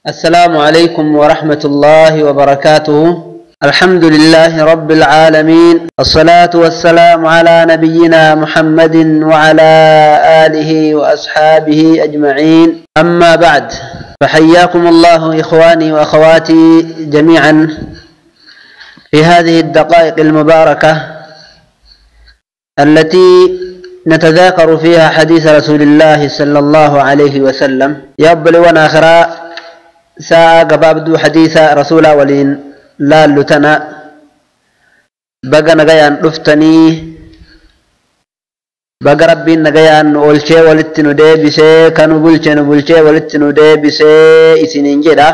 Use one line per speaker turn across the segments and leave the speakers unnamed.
السلام عليكم ورحمة الله وبركاته. الحمد لله رب العالمين، الصلاة والسلام على نبينا محمد وعلى آله وأصحابه أجمعين. أما بعد، فحياكم الله إخواني وأخواتي جميعا في هذه الدقائق المباركة التي نتذاكر فيها حديث رسول الله صلى الله عليه وسلم. يبلغ آخرا ساعة قبابدو حديث رسول ولين لا لتنا بقى نغيان رفتني بقى ربي نغيان أولشي ولتنو ديبسي كانوا بلشي نبلشي ولتنو ديبسي إسنين جدا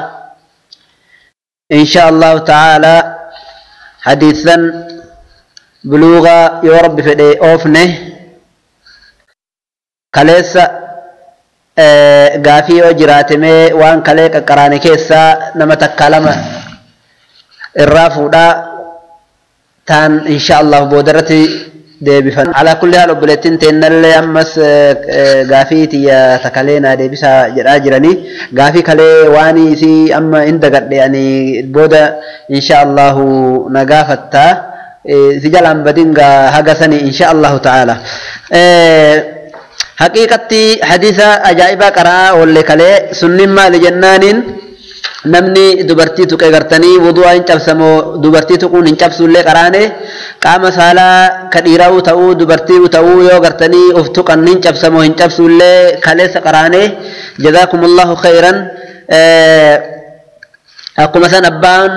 إن شاء الله تعالى. حديثا بلوغا يا رب فدي أوفنه kaleessa gaafii yoo jiraatemee waan kalee qaqqaraane keessaa nama takka lama irraa fuudhaa taan insha Allah boodarratti deebifan. Alaa kulli haal obboleettiin teennallee ammas gaafii tiyya takalee naa deebisaa jedhaa jiranii gaafii kalee waan isii amma hin dagadhe ani booda insha Allahu na gaafattaa si jalaan badin haga sani insha Allahu ta'ala. حقيقتي حديث أجائب قراءة واللي كلي سنين ما لجنان نمني دبرتي تكغرتني وضوء إن شبسمو دبرتي تكون إن شبسو اللي قراني قام سالا كديراو تاو دبرتي تاو يو غرتني افتقن إن شبسمو إن شبسو اللي كلي سقراني. جزاكم الله خيرا. أقوم مثلا أبان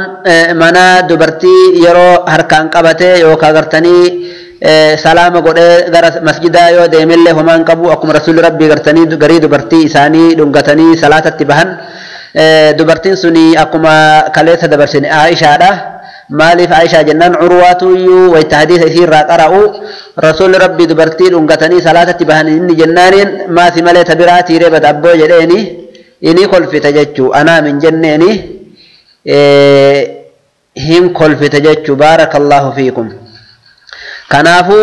منا دبرتي يرو هركان قبته يو كغرتني سلام قد غر مسجدا يو ديمل همان قبو أقوم رسول ربي غرتني غري دبرتي إساني دنغتني صلاة التبهن دبرتين سني أقوم كليسة دبرتني عائشة ده مالف عائشة جنان عرواتو يو ويتحديث يصير قرأوا رسول ربي دبرتي دنغتني صلاة التبهن إني جنان ما سملي تبراتي ربد أبو جليني إني كل في تججو أنا من جنيني هم كل في تججو. بارك الله فيكم. كنافو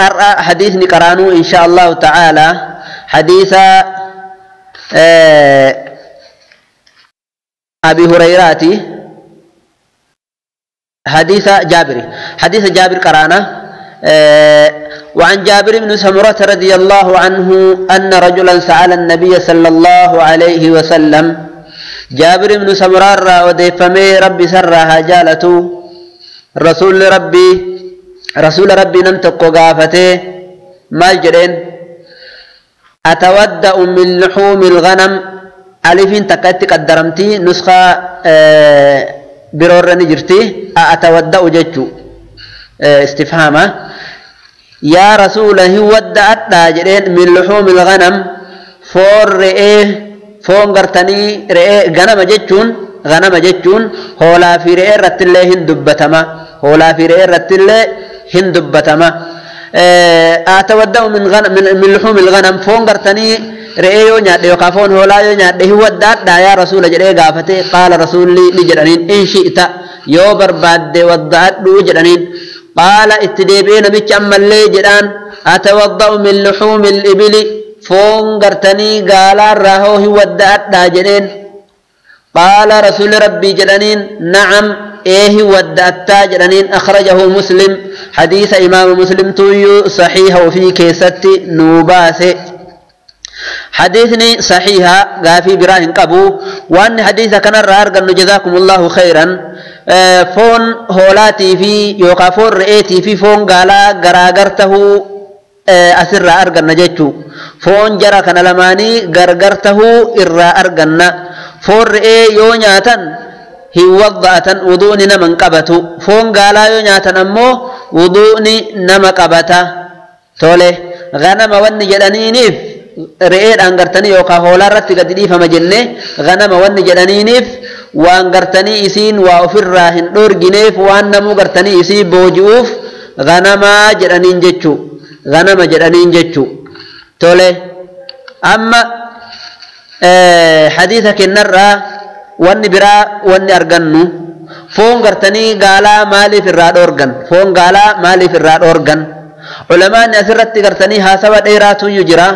أرى حديث نقرانو إن شاء الله تعالى حديث أبي هريرة حديث جابر حديث جابر قرانا. وعن جابر بن سمرة رضي الله عنه أن رجلا سأل النبي صلى الله عليه وسلم. جابر بن سمرة وديفمي ربي سرها جالته رسول ربي رسول ربي نمتق قافته مال جرين أتودأ من لحوم الغنم ألفين تكت قدرمتي نسخة برور نجرتي أتودأ جتشو استفهامه يا رسول هو ودأت جرين من لحوم الغنم فور رئيه فون قرتني رئيه غنم جتشون غنم جتشون هولا في رئيه رتله هندبتما هولا في رئيه رتله هندبتما أتودأ من غنم من لحوم الغنم فون قرتني رئيو نياد يقافون هولا نياد هو داد يا رسول جري غافته. قال رسول لي لجرانين إن شئت يو برباد ودعت دو جرانين. قال اتديبين بيش أما اللي جران أتوضأ من لحوم الإبل فون قرتني قال راهو هو داد جرين. قال رسول ربي جرانين نعم إيه ودأتا جرانين. أخرجه مسلم حديث إمام مسلم تويو صحيح وفي كيست نوباسه حديثني صحيحة غافي براهن قبو وأن حديث كان الرار قال جزاكم الله خيرا. فون هولاتي في يوقفون رئيتي في فون قالا غراغرته أسر أرغن جيتشو فون جرى كان لماني غرغرته إرى أرغن فون رئي يونياتا هي وضعة وضوءني نمن قبتو فون قالا يونياتا أمو وضوءني نما قبتا تولي غنم وني جلانينيف رئيد أنغرتني يوكا هولا رتي قد ديفما جنة غنم وني جلانينيف وأنغرتني إسين وأفر راهن دور جنيف وأن نمو غرتني إسي بوجوف غنما جلانين جتشو غنم جلانين جتشو تولي. أما حديثك النرى واني برا واني أرغنو فون غرتني قالا مالي في الراد أورغن فون قالا مالي في الراد أورغن. علماء أسرت غرتني هاسوا ديراتو يجرا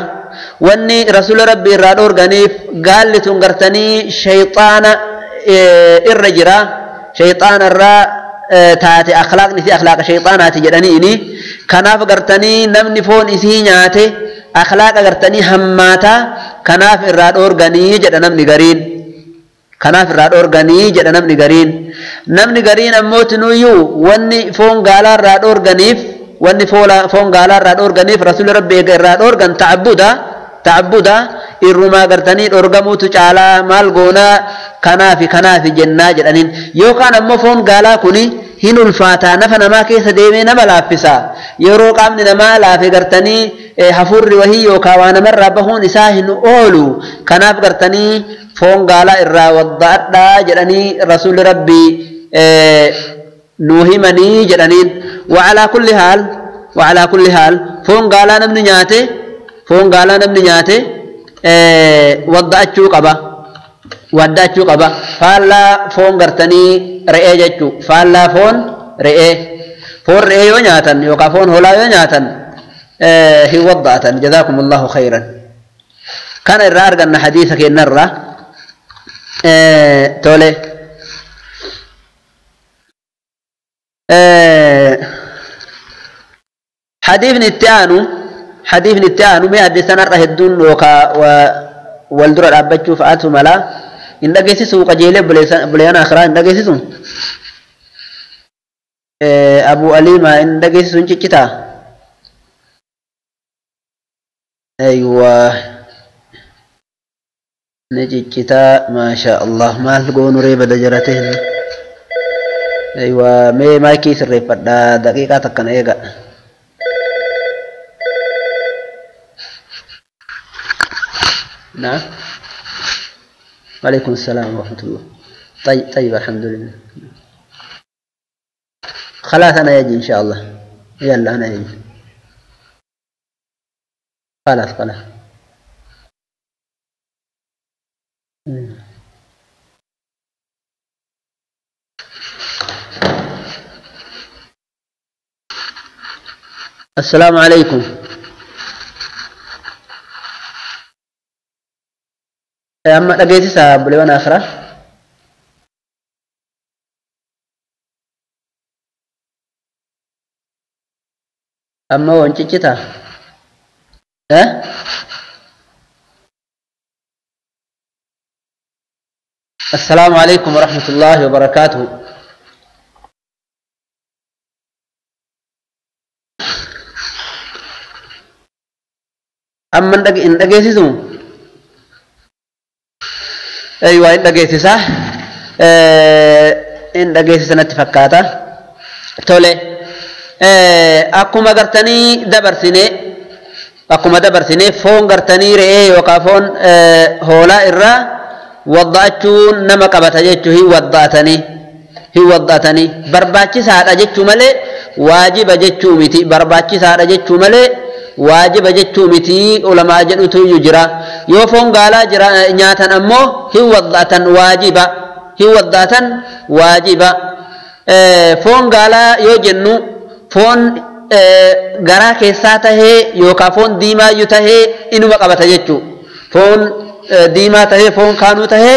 Wanni rasuula rabbii irraa dhoorganiif gaalli tun gartanii shayxaana irra jira. Shayxaana irraa taate akhlaaqni fi akhlaaqa shayxaanaati jedhaniini. Kanaaf gartanii namni foon isii nyaate akhlaaqa gartanii hammaataa kanaaf irraa dhoorganii jedha namni gariin. Kanaaf irraa dhoorganii jedha namni gariin. Namni gariin ammoo tinuyyuu wanni foon gaalaa irraa dhoorganiif wanni foon gaalaa irraa dhoorganiif rasuulli rabbi eega irraa dhoorgan ta'abbuda irrumaa gartanii dhoorgamuutu caalaa maal goonaa kanaafi kanaafi jennaa jedhaniin. Yookaan ammoo foon gaalaa kuni hin ulfaataa nafa namaa keessa deemee nama laaffisa. Yeroo qaamni namaa laafe gartanii hafuurri wahii yookaan waa namarraa bahuun isaa hin oolu. Kanaaf gartanii foon gaalaa irraa wadda'adhaa jedhanii rasuulli rabbii nuu himanii jedhaniin. Wa'alaa kulli haal foon gaalaa namni nyaate wadda'achuu qaba. Wadda'achuu qaba. Faallaa foon gartanii re'ee jechuu. Faallaa foon re'ee. Foon re'ee yoo nyaatan yookaan foon hoolaa yoo nyaatan hin wadda'atan. Jazaakumullahu khayran. Kana irraa arganna hadiisa keenyarraa. Tole. Hadiifni itti aanu mee hadiisanarra hedduun yookaan wal dura dhaabbachuu fa'aatu mala. Hin dhageessisu qajeelee buleeyyan akhiraa hin dhageessisu. Abu Aliimaa hin dhageessisu hin ciccitaa. Ayiwaa ni ciccitaa maasha Allah maal goonu ree bada jarateen. Ayiwaa mee maayikii sirreeffadhaa daqiiqaa takkana eega. نعم وعليكم السلام ورحمة الله. طيب الحمد لله. خلاص أنا يجي إن شاء الله. يلا أنا يجي. خلاص. السلام عليكم. Amma dhageessisaa buleewwan akhiraa. Amma waan ciccitaa? Assalaamu alaikum warahmatullaahi wabarakaatuhu. Amma hin dhageessisu? Aywa hin dhageessisa. Hin dhageessisa natti fakkaata. Tole. Akkuma gartanii dabarsine foon gartanii re'ee yookaan foon hoolaa irraa wadda'achuun nama qabata jechuu hin wadda'atanii barbaachisaadha jechuu malee waajiba jechuu miti. Barbaachisaadha jechuu malee waajiba jechuu miti ulamaa jedhutu iyyuu jira. Yoo foon gaalaa jira nyaatan ammoo hin wadda'atan waajiba. Hin wadda'atan waajiba. Foon gaalaa yoo jennu foon garaa keessaa tahee yookaan foon diimaa iyyuu tahee inuma qabata jechuu. Foon diimaa tahee foon kaanuu tahee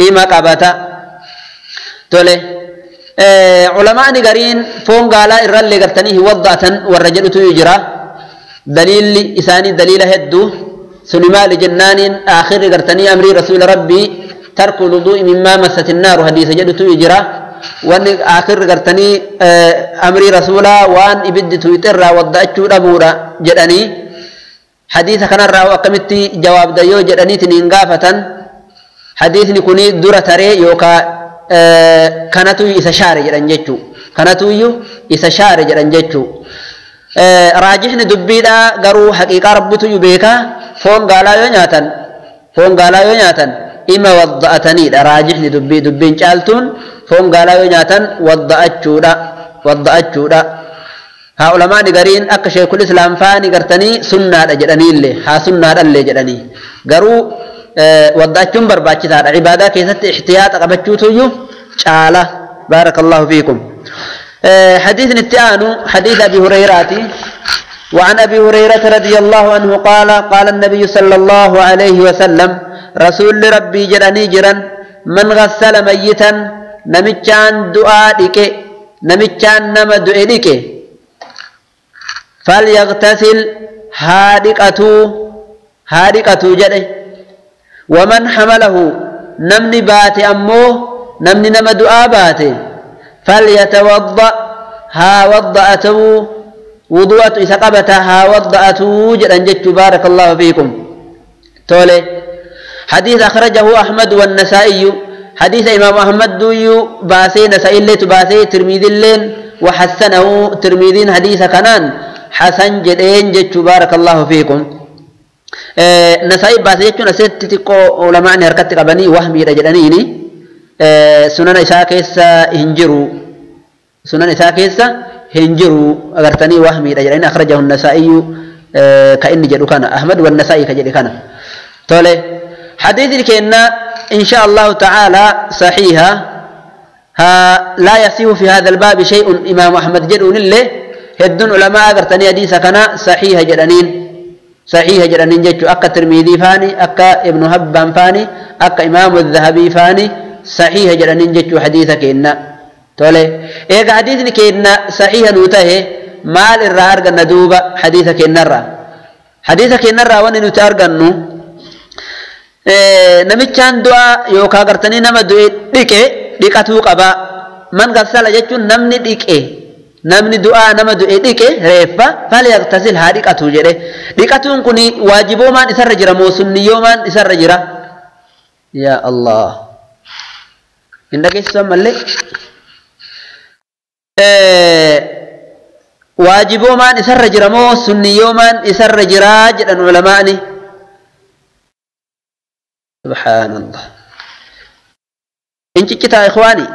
ima qabata. Tole. Ulamaani gariin foon gaalaa irrallee gartanii hin wadda'atan warra jedhutu jira. Daliilli isaanii daliila hedduu suni maali jennaaniin aakhirri gartanii amrii rasuula rabbii tarku luduu'i mimmaa massati naaru hadiisa jedhutu jira. Wanni aakhirri gartanii amrii rasuulaa waan ibiddi tuyxirraa wadda'achuu dhabuudha jedhanii hadiisa kanarraa akkamitti jawaabda yoo jedhaniitiin hin gaafatan hadiisni kuni dura taree yookaan kanatu isa shaare jedhan jechuu. Kanatu isa shaare jedhan jechuu. Raajixni dubbiidhaa garuu haqiiqaa rabbitu beekaa foon gaalaa yoo nyaatan ima wadda'ataniidha. Raajixni dubbiin caaltuun foon gaalaa yoo nyaatan wadda'achuudha. Haa ulamaani gariin akka sheekul islaam faani gartanii sunnaadha jedhaniillee haa sunnaadhallee jedhanii garuu wadda'achuun barbaachisaadha. Cibaadaa keessatti ixtiyaaxa qabachuutuyyuu caala. Baarakallahu fiikum. حديث نتيانو حديث أبي هريرة. وعن أبي هريرة رضي الله عنه قال قال النبي صلى الله عليه وسلم رسول ربي جراني جران من غسل ميتا نمتشان دعاء ديك نمتشان نما دعاء ديك فليغتسل هادقته هادقته جده ومن حمله نمني باتي أمه نمني نما دعاء باتي فليتوضأ ها وضأته وضوءت إذا قبتها وضأته جدًا جدت بارك الله فيكم. تولي حديث أخرجه أحمد والنسائي حديث إمام أحمد دويو باسي نسائي اللي تباسي ترمذي اللين وحسنه ترمذين حديث كنان حسن جدًا جدت بارك الله فيكم. نسائي باسي جدت نسيت تقو علماء هركت قبني وهمي رجلانيني سنن إساكيس هنجرو سنن إساكيس هنجرو أغرتني وهمي رجلين أخرجه النسائي كإن جدو كان أحمد والنسائي كجدو كان. تولي حديث كأن إن شاء الله تعالى صحيحة لا يصح في هذا الباب شيء إمام أحمد جدون الله هدون علماء أغرتني حديث كان صحيحة جدانين صحيحة جدانين جدو أكا ترمذي فاني أكا ابن هبان فاني أكا إمام الذهبي فاني صحيحة جدانين جدو حديث كأن. تولي إيك حديث كأن صحيح نوته مال الرار ندوبة حديث كأن الرا حديث كأن الرا وان نوتار جنو نمتشان دعاء يوكا قرتني نما دعاء ديك ديكاتو قبا من غسل جتون نمني ديك نمني دعاء نما دعاء ديك ريفا فليغتسل هاديكاتو جري ديكاتون كوني واجبو مان إسر جرا موسنيو مان إسر جرا يا الله إنك إسلام ملك واجبو مان إسر جرا مو سنيو مان إسر جرا جدًا علماءني سبحان الله. إنت كتا إخواني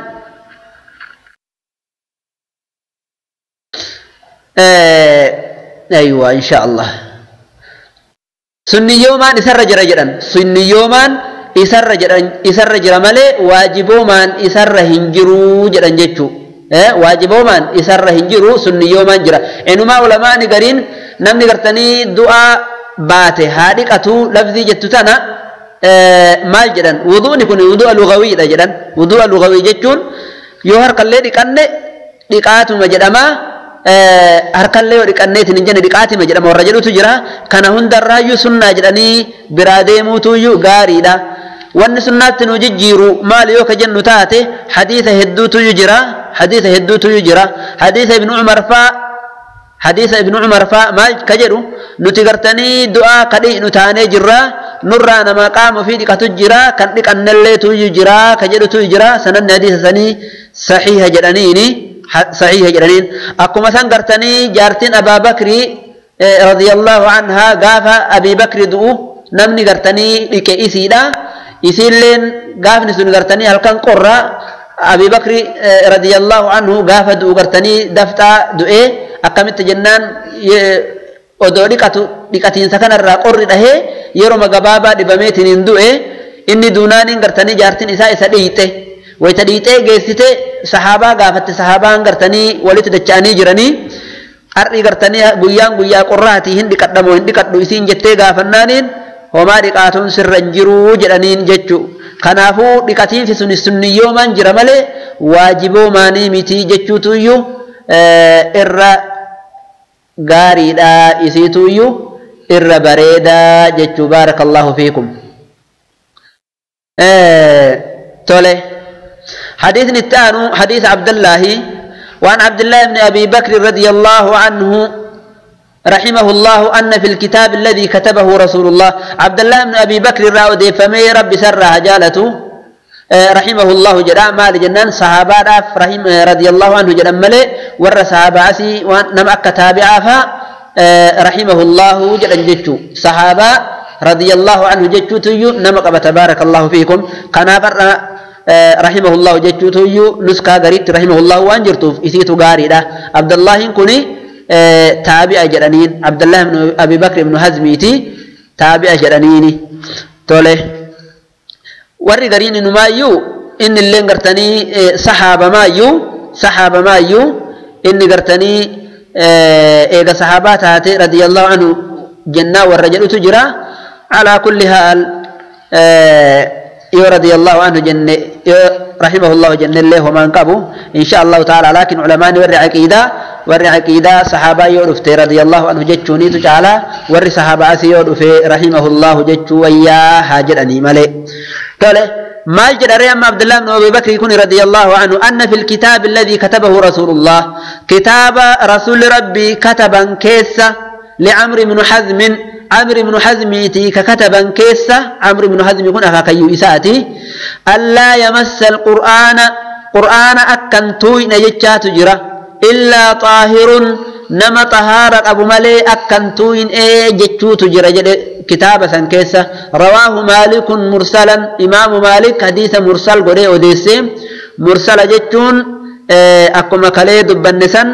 أيوة إن شاء الله سنيو مان إسر جرا جدًا سنيو مان إسر جرا إسر جرا ملي واجبو مان إسر هنجرو جدًا جتشو واجبومان إسر هنجرو سنيومان جرا إنما علماء نقرين نمني قرتني دعاء باته هادك أتو لفظي جتتنا مال جدًا وضوء نكون وضوء لغوي جدًا وضوء لغوي جتون يوهر قلي ديكني ديكاتو مجدما هركلي وديكني تنجن ديكاتي مجدما والرجل تجرا كان هندر رايو سنة جدني برادي موتو يو غاري دا وان سنة نجيرو مال يوك جنو تاتي حديث هدوتو يجرا حديث هدوتو يجرا حديث ابن عمر فا حديث ابن عمر فا مال كجرو نتغرتني دعاء قدي نتاني جرا نرانا ما قام في دقة جرا كان دق أن اللي تجرا كجرو تجرا سنن حديث سني صحيح جرانيني صحيح جرانين أكو مثلا غرتني جارتين أبا بكر رضي الله عنها غافا أبي بكر دعو نمني غرتني لكي إسيدا إسيلين غافني سن غرتني هل كان قرة أبي بكر رضي الله عنه غافة دعو غرتني دفتا دعي أكملت جنان odoo dhiqatu dhiqatiinsa kanarraa qorri dhahee yeroo gabaabaa dhibameetiin hin du'e inni duunaaniin gartanii jaartiin isaa isa dhiite wayita dhiitee geessite sahaabaa gaafatte sahaabaan gartanii walitti dacha'anii jiranii har'i gartanii guyyaan guyyaa qorraatii hin dhiqadhamoo hin dhiqadhu isiin jettee gaafannaaniin homaa dhiqaatuun sirra hin jiruu jedhaniin jechuu kanaafuu dhiqatiinsi sun sunniyyoomaan jira malee waajiboomaanii mitii jechuutuyyuu irra gaariidha isiituyyuu irra bareedaa jechuu baarakallahu fiikum. Tole حديث الثاني حديث عبد الله وعن عبد الله بن أبي بكر رضي الله عنه رحمه الله أن في الكتاب الذي كتبه رسول الله عبد الله بن أبي بكر راودي فمي رب سرها جالته رحمه الله جل مال جنان صحابة رحم رضي الله عنه جل ملي ور صحابة عسي ونم أكا تابعة رحمه الله جل جتشو صحابة رضي الله عنه جتشو تيو نمك تبارك الله فيكم قنافر رحمه الله جتشو تيو نسكا غريت رحمه الله وانجرتوف إسيتو غاري دا عبد الله كوني تابع جرانين عبد الله بن أبي بكر بن هزميتي تابع جرانيني تولي warri gariin inumaayyuu inni illeen gartanii sahaaba maayyuu inni gartanii Eega sahaabaa taate radiyallahu anhu jennaa warra jedhutu jira. Alaa kulli haal, yoo radiyallahu anhu jenne, yoo rahimahullahu jennellee homaan qabu insha Allahu ta'ala. Laakin culamaani warri aqiidaa sahaabaa yoo dhufte radiyallahu anhu jechuuniitu caala, warri sahaabaa asii yoo dhufe rahimahullahu jechuu wayyaa haa jedhanii malee. Tole, maal jedha ree amma Abdullah ibn Abi Bakri kun radiyallahu anhu? Anna fil kitaab alladhi katabahu Rasulullah, kitaaba Rasul Rabbi kataban keessa, li'Amr ibn Hazm, Amr ibn Hazmiti ككتبا كيسة. عمرو بن حزم يكون أخاكيو إساتي، ألا يمس القرآن، قرآن أكن توين جتشات جرا، إلا طاهر، نما طهارة أبو مالي أكن توين إيه جتشوت جرا كتابة كيسة. رواه مالك مرسلا. إمام مالك حديث مرسل قري أوديسي. مرسل جتشون أكما كالي دبنسن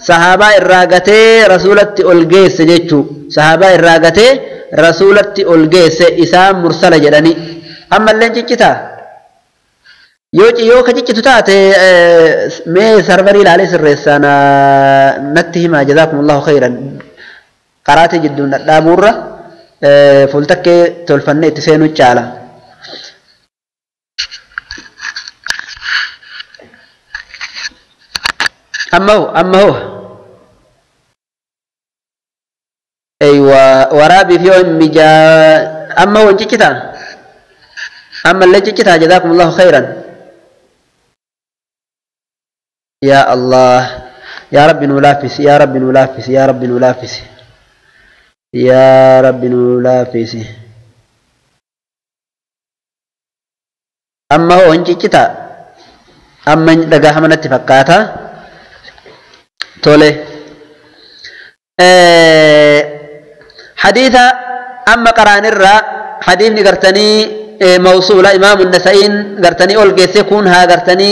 صحابة الراغتي رسولة أولجيس جتشو، صحابة الراغتي رسولة أولجيس إسام مرسل جدني. أما اللي جتشتا yoo ka ciccitu taate mee serverii ilaalee sirreessana natti himaa. Jazaakumullahu khayran. Qaraatee jidduun dhadhaabuurra fuultakkee tolfannee itti seenuu caala. Amma hoo, amma hoo? Aywa, waraabiif yoo hin mijaa. Amma hoo, hin ciccitaa? Amma illee ciccitaa? Jazaakumullahu khayran. يا الله، يا رب نلافس، يا رب نلافس، يا رب نلافس، يا رب نلافس. أما هو انجتا أما دغا همنت فكاتا. تولي حديث أما قران الرا حديث نغرتني موصولة، إمام النسائين غرتني أول كون ها غرتني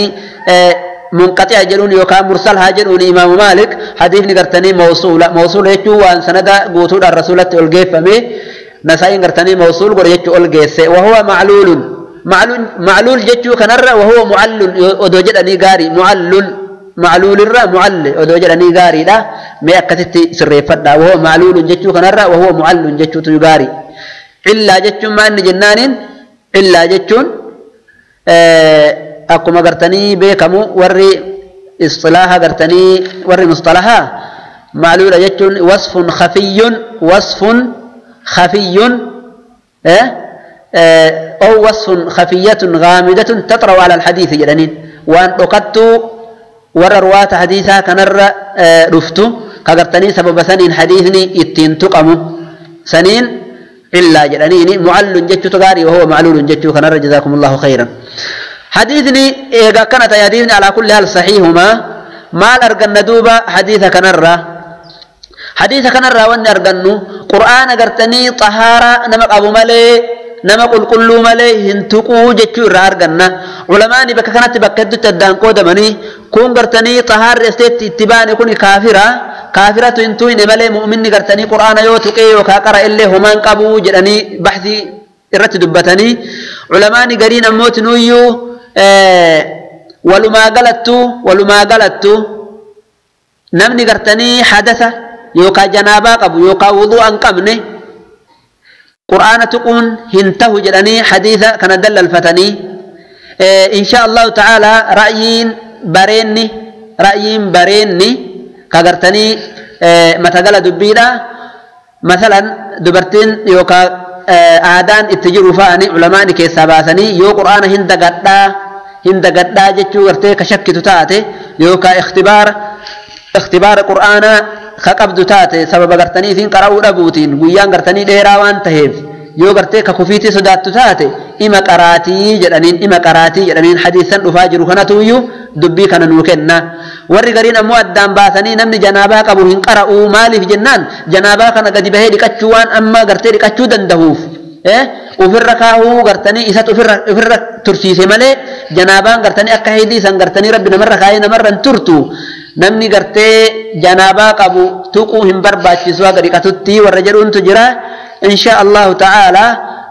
منقطع جلون يوكا مرسل هاجلون. إمام مالك حديث نغرتني موصولة. موصولة يجو وان سند قوتود الرسولة أولجيفمي. نسائي غرتني موصول قر يجو أولجيس. وهو معلول، معلول، معلول جتشو كنر. وهو معلل odoo jedhanii gaarii. معلل، معلول irra معل odoo jedhanii gaariidha. Mee akkasitti sirreeffadha. وهو معلول jechuu kanarra وهو معل jechuutu gaarii. Illaa jechuun maa inni jennaaniin, illaa jechuun akkuma gartanii beekamu warri istilaaha gartanii warri mustalahaa, معلولة jechuun وصف خفي، وصف خفي أو وصف خفية غامضة تطرأ على الحديث jedhaniin. Waan dhokattu warra ruwaata hadiisaa kanarra dhuftu ka gartanii sababa saniin hadiisni ittiin tuqamu saniin illaa jedhaniini. معل jechuutu gaarii وهو معلول jechuu kanarra. جزاكم الله خيرا. حديثني إيغا كانت حديثني على كل حال صحيحهما. Maal arganna duuba حديث kanarra? حديث kanarra wanni argannu qur'aana gartanii xahaara nama qabu malee, nama qulqulluu malee hin tuquu jechuu irraa arganna. Culamaani bakka kanatti bakka hedduutti addaan qoodamanii, kun gartanii xahaarri esteetti itti baane kun kaafira, kaafiratu hin tuyne malee mu'minni gartanii qur'aana yoo tuqee yookaan qara illee homaan qabuu jedhanii baxsii irratti dubbatanii. Culamaani gariin ammootinuyyuu walumaa galattu namni gartanii hadasa yookaan janaabaa qabu yookaan wudu'a hin qabne qur'aana tuquun hin tahu jedhanii hadiisa kana dallalfatanii. Insha Allahu ta'ala, ra'yiin bareenni ka gartanii matagala dubbiidha. Masalan dubartiin yookaan aadaan itti jiru fa'ani ulamaani keessaa baasanii, yoo qur'aana hin dagadhaa, hin dagadhaa jechuu gartee ka shakkitu taate yookaan ikhtibaara qur'aanaa ka qabdu taate, sababa gartanii isiin qara'uu dhabuutiin guyyaan gartanii dheeraa waan taheef, yoo gartee ka kufiitii sodaattu taate ima qaraatii jedhaniin, ima qaraatii jedhaniin. Hadiisan dhufaa jiru kanatuyyuu dubbii kana nuu kenna. Warri gariin ammoo addaan baasanii namni janaabaa qabu hin qara'uu. Maaliif jennaan, janaabaa kana gadi bahee dhiqachuu waan amma gartee dhiqachuu dandahuuf ufirra kaahuu gartanii isatu ufirra tursiise malee, janaabaan gartanii akka heedii san gartanii rabbi namarra kaayee namarra hin turtu. Namni gartee janaabaa qabu tuquu hin barbaachisu haga dhiqatutti warra jedhuuntu jira. Insha Allahu ta'ala,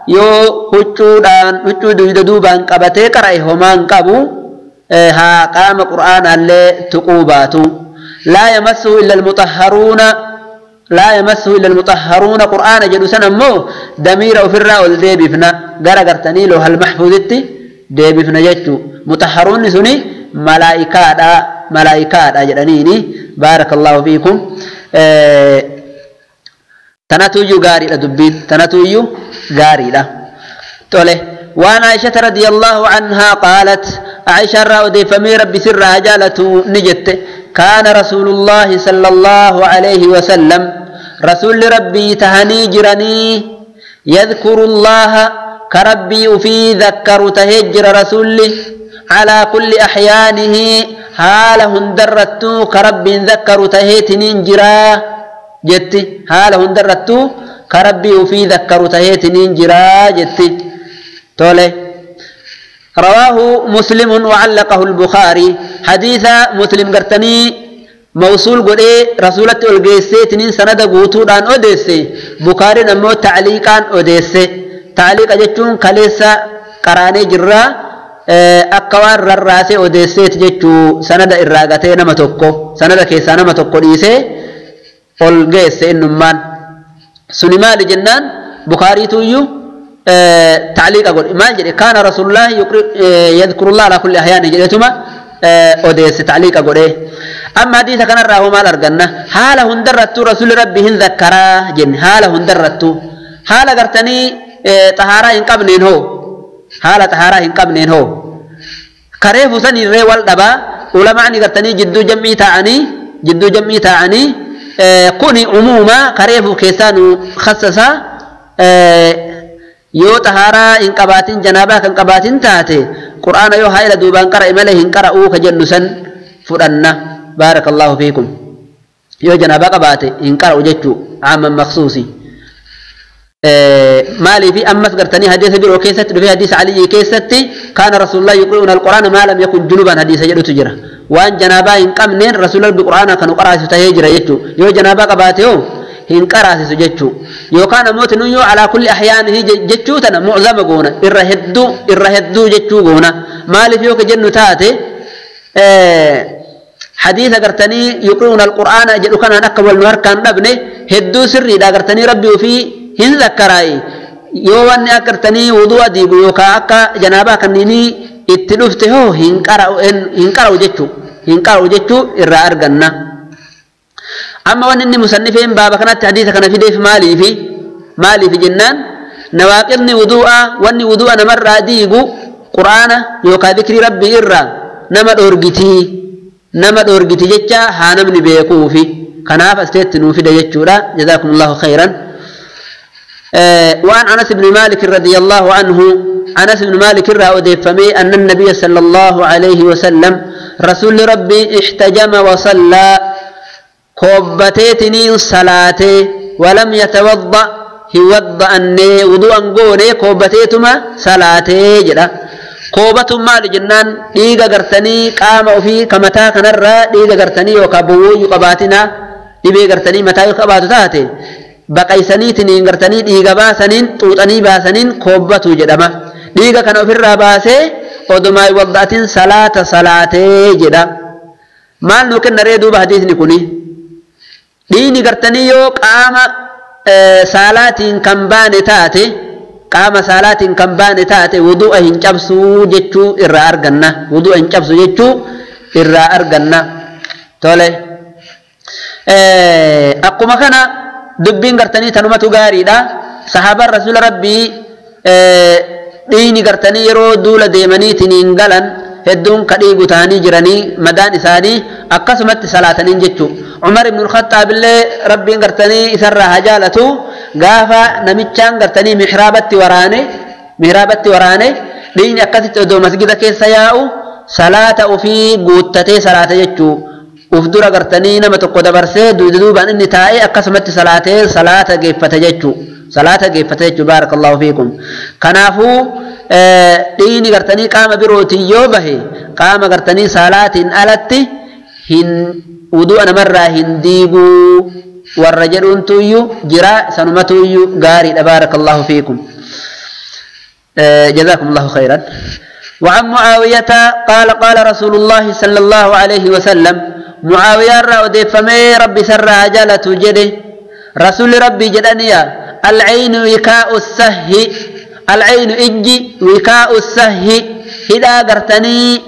yoo huccuudhaan huccuu duyda duubaan qabatee qara'e homaan qabu, haa qaama qur'aanaallee tuquu baatu. Laa yamassuhu illa almutahharuuna, laa yamassuhu illa almutahharuuna qur'aana jedhu san ammoo damiira ofirraa ol deebifna, gara gartanii loohal mahfuuzitti deebifna jechuu. Mutahharuunni suni malaa'ikaadha, malaa'ikaadha jedhaniini. Baarakallahu fiikum. Tanatuyyuu gaariidha dubbiin, tanatuyyuu gaariidha. Tole. وعن عائشة رضي الله عنها قالت، عائشة رأى فمي ربي سر عجالة نجت، كان رسول الله صلى الله عليه وسلم رسول ربي تهني جرني يذكر الله كربي في ذكر تهجر رسولي على كل أحيانه حاله اندرتو كربي ذكر تهيتنين جرا جتي، حاله اندرتو كربي في ذكر تهيتنين جرا جتي. تولي. رواه مسلم وعلقه البخاري. حديث مسلم قرتني موصول قرئ رسولة الجيسي تنين سند قوتودان أوديسي، بخاري نمو تعليقان أوديسي. تعليق جتون كليسا قراني جرا أكوان رراسي أوديسي تجتو سند إراغتي نمتوكو، سند كيسا نمتوكو ديسي الجيسي إنمان سنمال جنان. بخاري تويو تعليق أقول ما جري كان رسول الله يذكر الله على كل أحيان جريتما أوديس تعليق أقول إيه. أما حديث كان راه ما أرجعنا حاله اندرت رسول ربه ذكرا جن، حاله اندرت حال قرتني طهارة إن قبل هو، حال طهارة إن قبل هو كريف سني ريوال دبا علماء قرتني جدو جمعي تعني، جدو جمعي تعني كوني عموما كريف كيسان خصصا yoo taharaa hin qabaatin janaabaa kan qabaatin taate qur'aana yoo haila duubaan qara'e malee hin qara'uu ka jennu san fudhanna. Baarakallahu fiikum. Yoo janaabaa qabaate hin qara'u jechuu aaman maqsuusi. Maaliifi ammas gartanii hadiisa biroo keessatti dhufee hadiisa Aliyyi keessatti kaana rasuulullah yuqri'uuna alqur'aana maa lam yakun junuban hadiisa jedhutu jira. Waan janaabaa hin qabneen rasuula rabbi qur'aana kan qaraasisu tahee jira jechuu. Yoo janaabaa qabaate hoo hin qaraasisu jechuu. Yookaan namooti nun yoo alaa kulli ahyaanihi jechuu tana mu'zama goona, irra hedduu, irra hedduu jechuu goona. Maaliif yoo ka jennu taate hadiisa gartanii yuqri'uuna alqur'aana jedhu kanaan akka wal nu harkaan dhabne hedduu sirriidha gartanii rabbi ofii hin zakkaraayi. Yoo wanni akka gartanii wudu'a diigu yookaan akka janaabaa kanniinii itti dhufte hoo hin qara'u jechuu, hin qara'u jechuu irraa arganna. Amma wanni inni musannifeen baaba kanatti hadiisa kana fideef maaliifi? Maaliifi jennaan nawaaqibni wudu'a wanni wudu'a namarraa diigu qur'aana yookaan dhikrii rabbii irraa nama dhoorgitii, nama dhoorgiti jecha haa namni beekuufi. Kanaaf asteetti nuu fide jechuudha. Jazaakumullahu khayran. وعن أنس بن مالك رضي الله عنه، أنس بن مالك رأى فمي أن النبي صلى الله عليه وسلم رسول ربي احتجم وصلى كوبتيتني صلاته ولم يتوضأ هوضأ أني وضوء قوني كوبتيتما صلاته جدا. كوبتما مال جنان ديغا غرتني قام في كمتا كنرا ديغا غرتني وكبو يقباتنا ديبي غرتني متا يقباتو تاتي baqaysaniitiin gartanii dhiiga baasaniin xuuxanii baasaniin koobbatu jedhama. Dhiiga kana ofirraa baasee odumaa waddaatiin salaata salaatee jedha. Maal nu kenna ree duuba hadiisni kuni? Dhiigni gartanii yoo qaama saalaatiin kan baane taate, qaama saalaatiin kan baane taate wudu'a hin cabsuu jechuu irraa arganna. Wudu'a hin cabsu jechuu irraa arganna. Tole. Akkuma kana dubbiin gartanii tanumatu gaariidha. Sahaabaan rasuula rabbii dhiigni gartanii yeroo duula deemaniitiin hin galan hedduun ka dhiigu ta'anii jiranii madaan isaanii akkasumatti salaataniin jechuu. Umar ibn al-Khattaab illee rabbiin gartanii isarraa haa jaalatu gaafa namichaan gartanii mihraabatti waraane dhiigni akkasitti odoo masgida keessa yaa'u salaata ofii guuttatee salaata jechuu. Uf dura gartanii nama tokko dabarsee duuba inni taa'ee akkasumatti salaatee salaata geeffate jechuu. Salaata geeffate jechuu. Baarakallahu fiikum. Kanaafuu dhiigni gartanii qaama birootiin yoo bahe qaama gartanii salaatiin alatti hin wudu'a namarraa hin diiguu warra jedhuuntuyyuu jira, sanumatuyyuu gaariidha. Baarakallahu fiikum. Jazaakumullahu khayran. وعن معاوية قال قال رسول الله صلى الله عليه وسلم معاوية را أديفمي ربي سر جالة جده رسول ربي جدنيا العين وكاء السه العين إجي وكاء السه هدا قرتني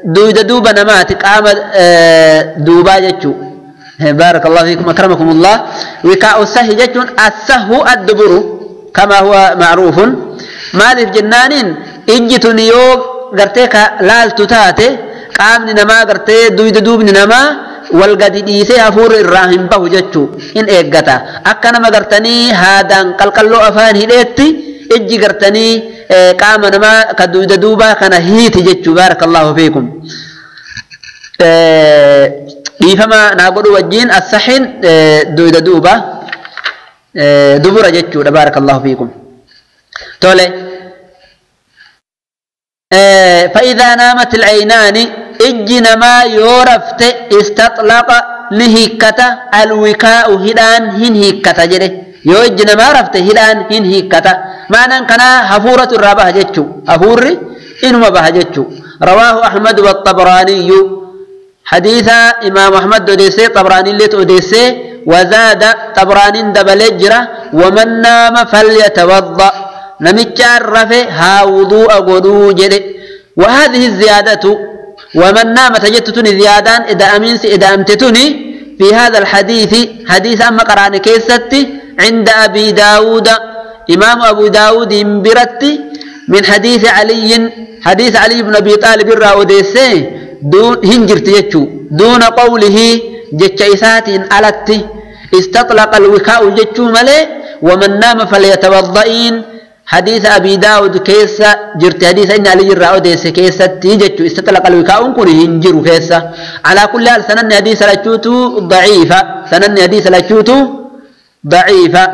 دويد دوبا نماتك آمد دوبا جتشو بارك الله فيكم أكرمكم الله. وكاء السه جتشون السه الدبر كما هو معروف. مالف جنان إجي تنيو قرتك لالتو تاتي qaamni namaa gartee duyda duubni namaa wal gadi dhiisee hafuurri irraa hin bahu jechuu in eeggata. Akka nama gartanii haadaan qalqalloo afaan hidheetti ijji gartanii qaama namaa ka duyda duubaa kana hiiti jechuu. Baarakallahu fiikum. Dhiifama naa godhu wajjiin assahin duyda duuba dubura jechuudha. Baarakallahu fiikum. Tole. فإذا نامت العينان إجنما يورفت استطلق نهيكتا الوكاء هدان هنهيكتا جده يو إجنما رفت هدان هنهيكتا معنى كان هفورة الرابع جتشو هفور إنما بها جتشو. رواه أحمد والطبراني حديث إمام أحمد أديسي طبراني اللي أديسي وزاد طبراني دبلجرة ومن نام فليتوضأ نمتشار رفه ها وضوء قدو جده. وهذه الزيادة ومن نام تجتتني زيادان إذا أمينس إذا أمتتني في هذا الحديث حديث أما قرآن كيستي عند أبي داود إمام أبو داود برتي من حديث علي حديث علي بن أبي طالب الراوديسي دون هنجرت يجو دون قوله جتشيسات ألتي استطلق الوكاء جتشو ملي ومن نام فليتوضئين حديث أبي داود كيسا جرت حديث إن علي الرأوديس كيسا تيجت استطلق الوكاء كن هنجر كيسا. على كل حال سنن حديث لشوتو ضعيفة سنن حديث لشوتو ضعيفة.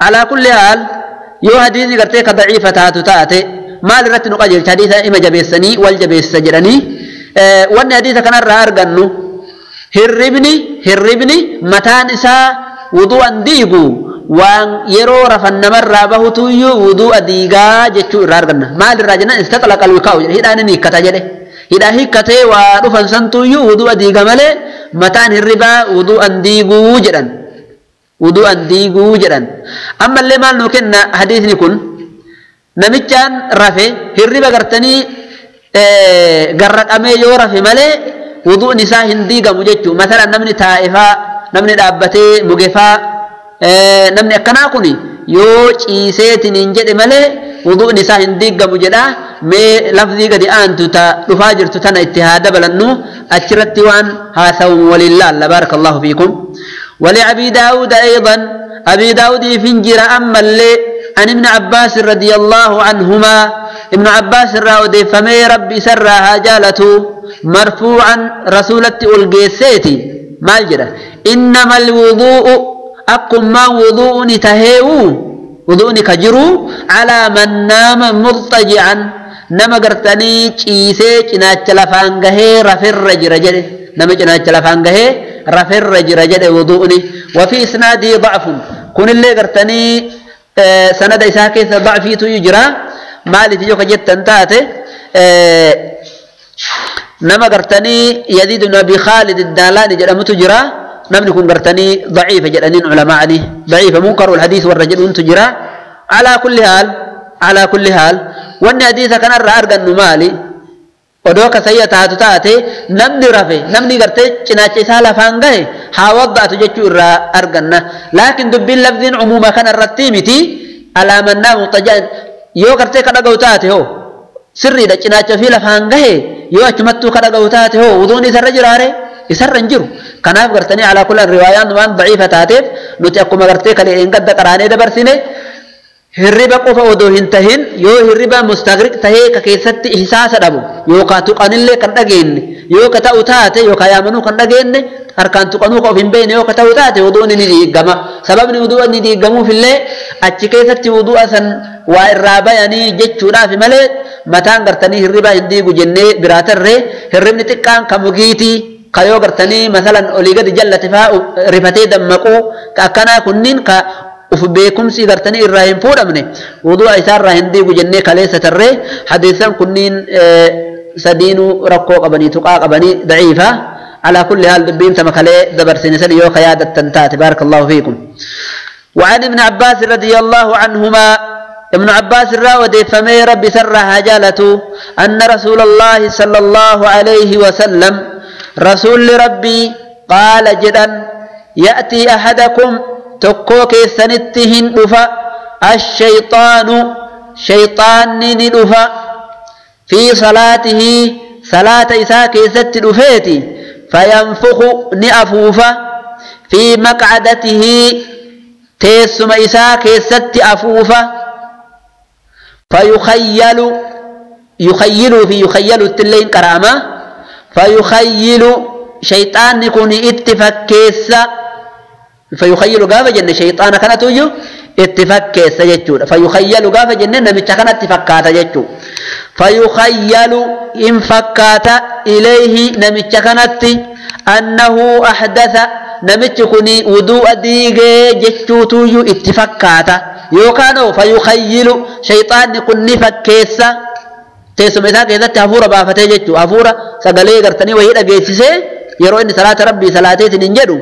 على كل حال يو حديث قرتيك ضعيفة تاتو تاتي ما لرت نقجل حديث إما جبيسني والجبيس جرني وأن حديث كان الرأرجنو هربني هربني متان إسا وضوء ديقو waan yeroo rafan namarraa bahutu iyyuu wudu'a diigaa jechuu irraa arganna. Maal irraa jennaan istaxlaqa alwikaa'u jedhe hidhaan inni hiikkata jedhe. Hidhaa hiikkatee waa dhufan santu iyyuu wudu'a diiga malee mataan hirribaa wudu'an diiguu jedhan. Wudu'an diiguu jedhan. Ammallee maal nuu kenna hadiisni kun namichaan rafe hirriba gartanii garraqamee yoo rafe malee wudu'ni isaa hin diigamu jechuu. Masalan namni taa'efaa namni dhaabbatee mugefaa namni akkanaa kun yoo ciiseetiin hin jedhe malee wuduun isaa hin diigamu jedha. Mee lafzii gadi aantu ta dhufaa jirtu tana itti haa dabalannu achirratti waan haasawu waliin laalla. Baarakallahu fiikum. ولأبي داود أيضا أبي داود فنجر أما اللي عن ابن عباس رضي الله عنهما ابن عباس راودي فمي ربي سرها جالته مرفوعا رسولة ألقيسيتي ما الجرى إنما الوضوء أكما وضوء تهيو وضوء كجرو على من نام مضطجعا نما قرتني چيسي چناچ لفانغه رفر رجل نما چناچ لفانغه رفر رجل وضوءني. وفي إسناده ضعف كن اللي قرتني سند إساكي ضعفي يجرى مالي تجوك جدا تاتي نما قرتني يزيد بن أبي خالد الدالاني جرمت جرى نمن كن قرتني ضعيفة جلانين علماء ضعيفة منكر الحديث والرجل انتجرا. على كل حال على كل حال وان حديث كان الرأرق النمالي ودوك سيئة تاتي نمني رفي نمني قرتي چناچ سالة فانغه حاوضعت جتشو الرأرقنا. لكن دبين لفظ عموما كان الرتيمتي على من نام مطجان يو قرتي كدقو تاتي هو سري دا چناچ في لفانغه يو اچمتو كدقو تاتي هو وضوني سرجراري يسر انجرو. كناف غرتني على كل الروايات وان ضعيفة تاتيف نتي أكما غرتي كلي إن قد قراني دبرسيني هربا قفا ودو هنتهن يو هربا مستغرق تهي ككيست إحساس دابو يو كاتقان اللي كان دقين يو كتاو تاتي يو كيامنو كان دقين هركان تقنو قفين بين يو كتاو تاتي وضوء ندي قما سبب وضوء ندي قمو في اللي أتش كيست وضوء سن وإرابا يعني جتشو في ملي متان غرتني هربا هندي جنة براتر هربني تكان كمجيتي كيو غرتني مثلا أولي قد جلت فا رفتي دمقو كأكنا كنين ك وفبيكم سي غرتني إراهيم فورمني وضوء إسار راهن دي جنة كليسة الري حديثا كنين sadiinuu rakkoo qabanii tuqaa qabanii daciifa. على كل حال دبين تمكالي دبرسين سن يو قيادة تنتات. بارك الله فيكم. وعن ابن عباس رضي الله عنهما ابن عباس الراودي فمي ربي سرها جالته أن رسول الله صلى الله عليه وسلم رسول ربي قال جدا يأتي أحدكم تكوك سنتهن دفا الشيطان شيطان ندفا في صلاته صلاة إساك ست دفيتي فينفخ نأفوفا في مقعدته تيسم إساك ست أفوفا فيخيل يخيل في يخيل التلين كرامة فيخيل شيطان يكون اتفكيس فيخيل قافة جنة شيطان كانت يجو اتفكيس يجو فيخيل قافة جنة نمتش كانت اتفكات يجو فيخيل إن فكات إليه نمتش كانت أنه أحدث نمتش كوني وضوء ديجي جتو تيجو اتفكات يوكانو فيخيل شيطان يكون نفكيس teessuma isaa keessatti hafuura baafatee jechuudha. Hafuura sagalee gartanii wayii dhageessisee yeroo inni salaata rabbii salaateetiin hin jedhu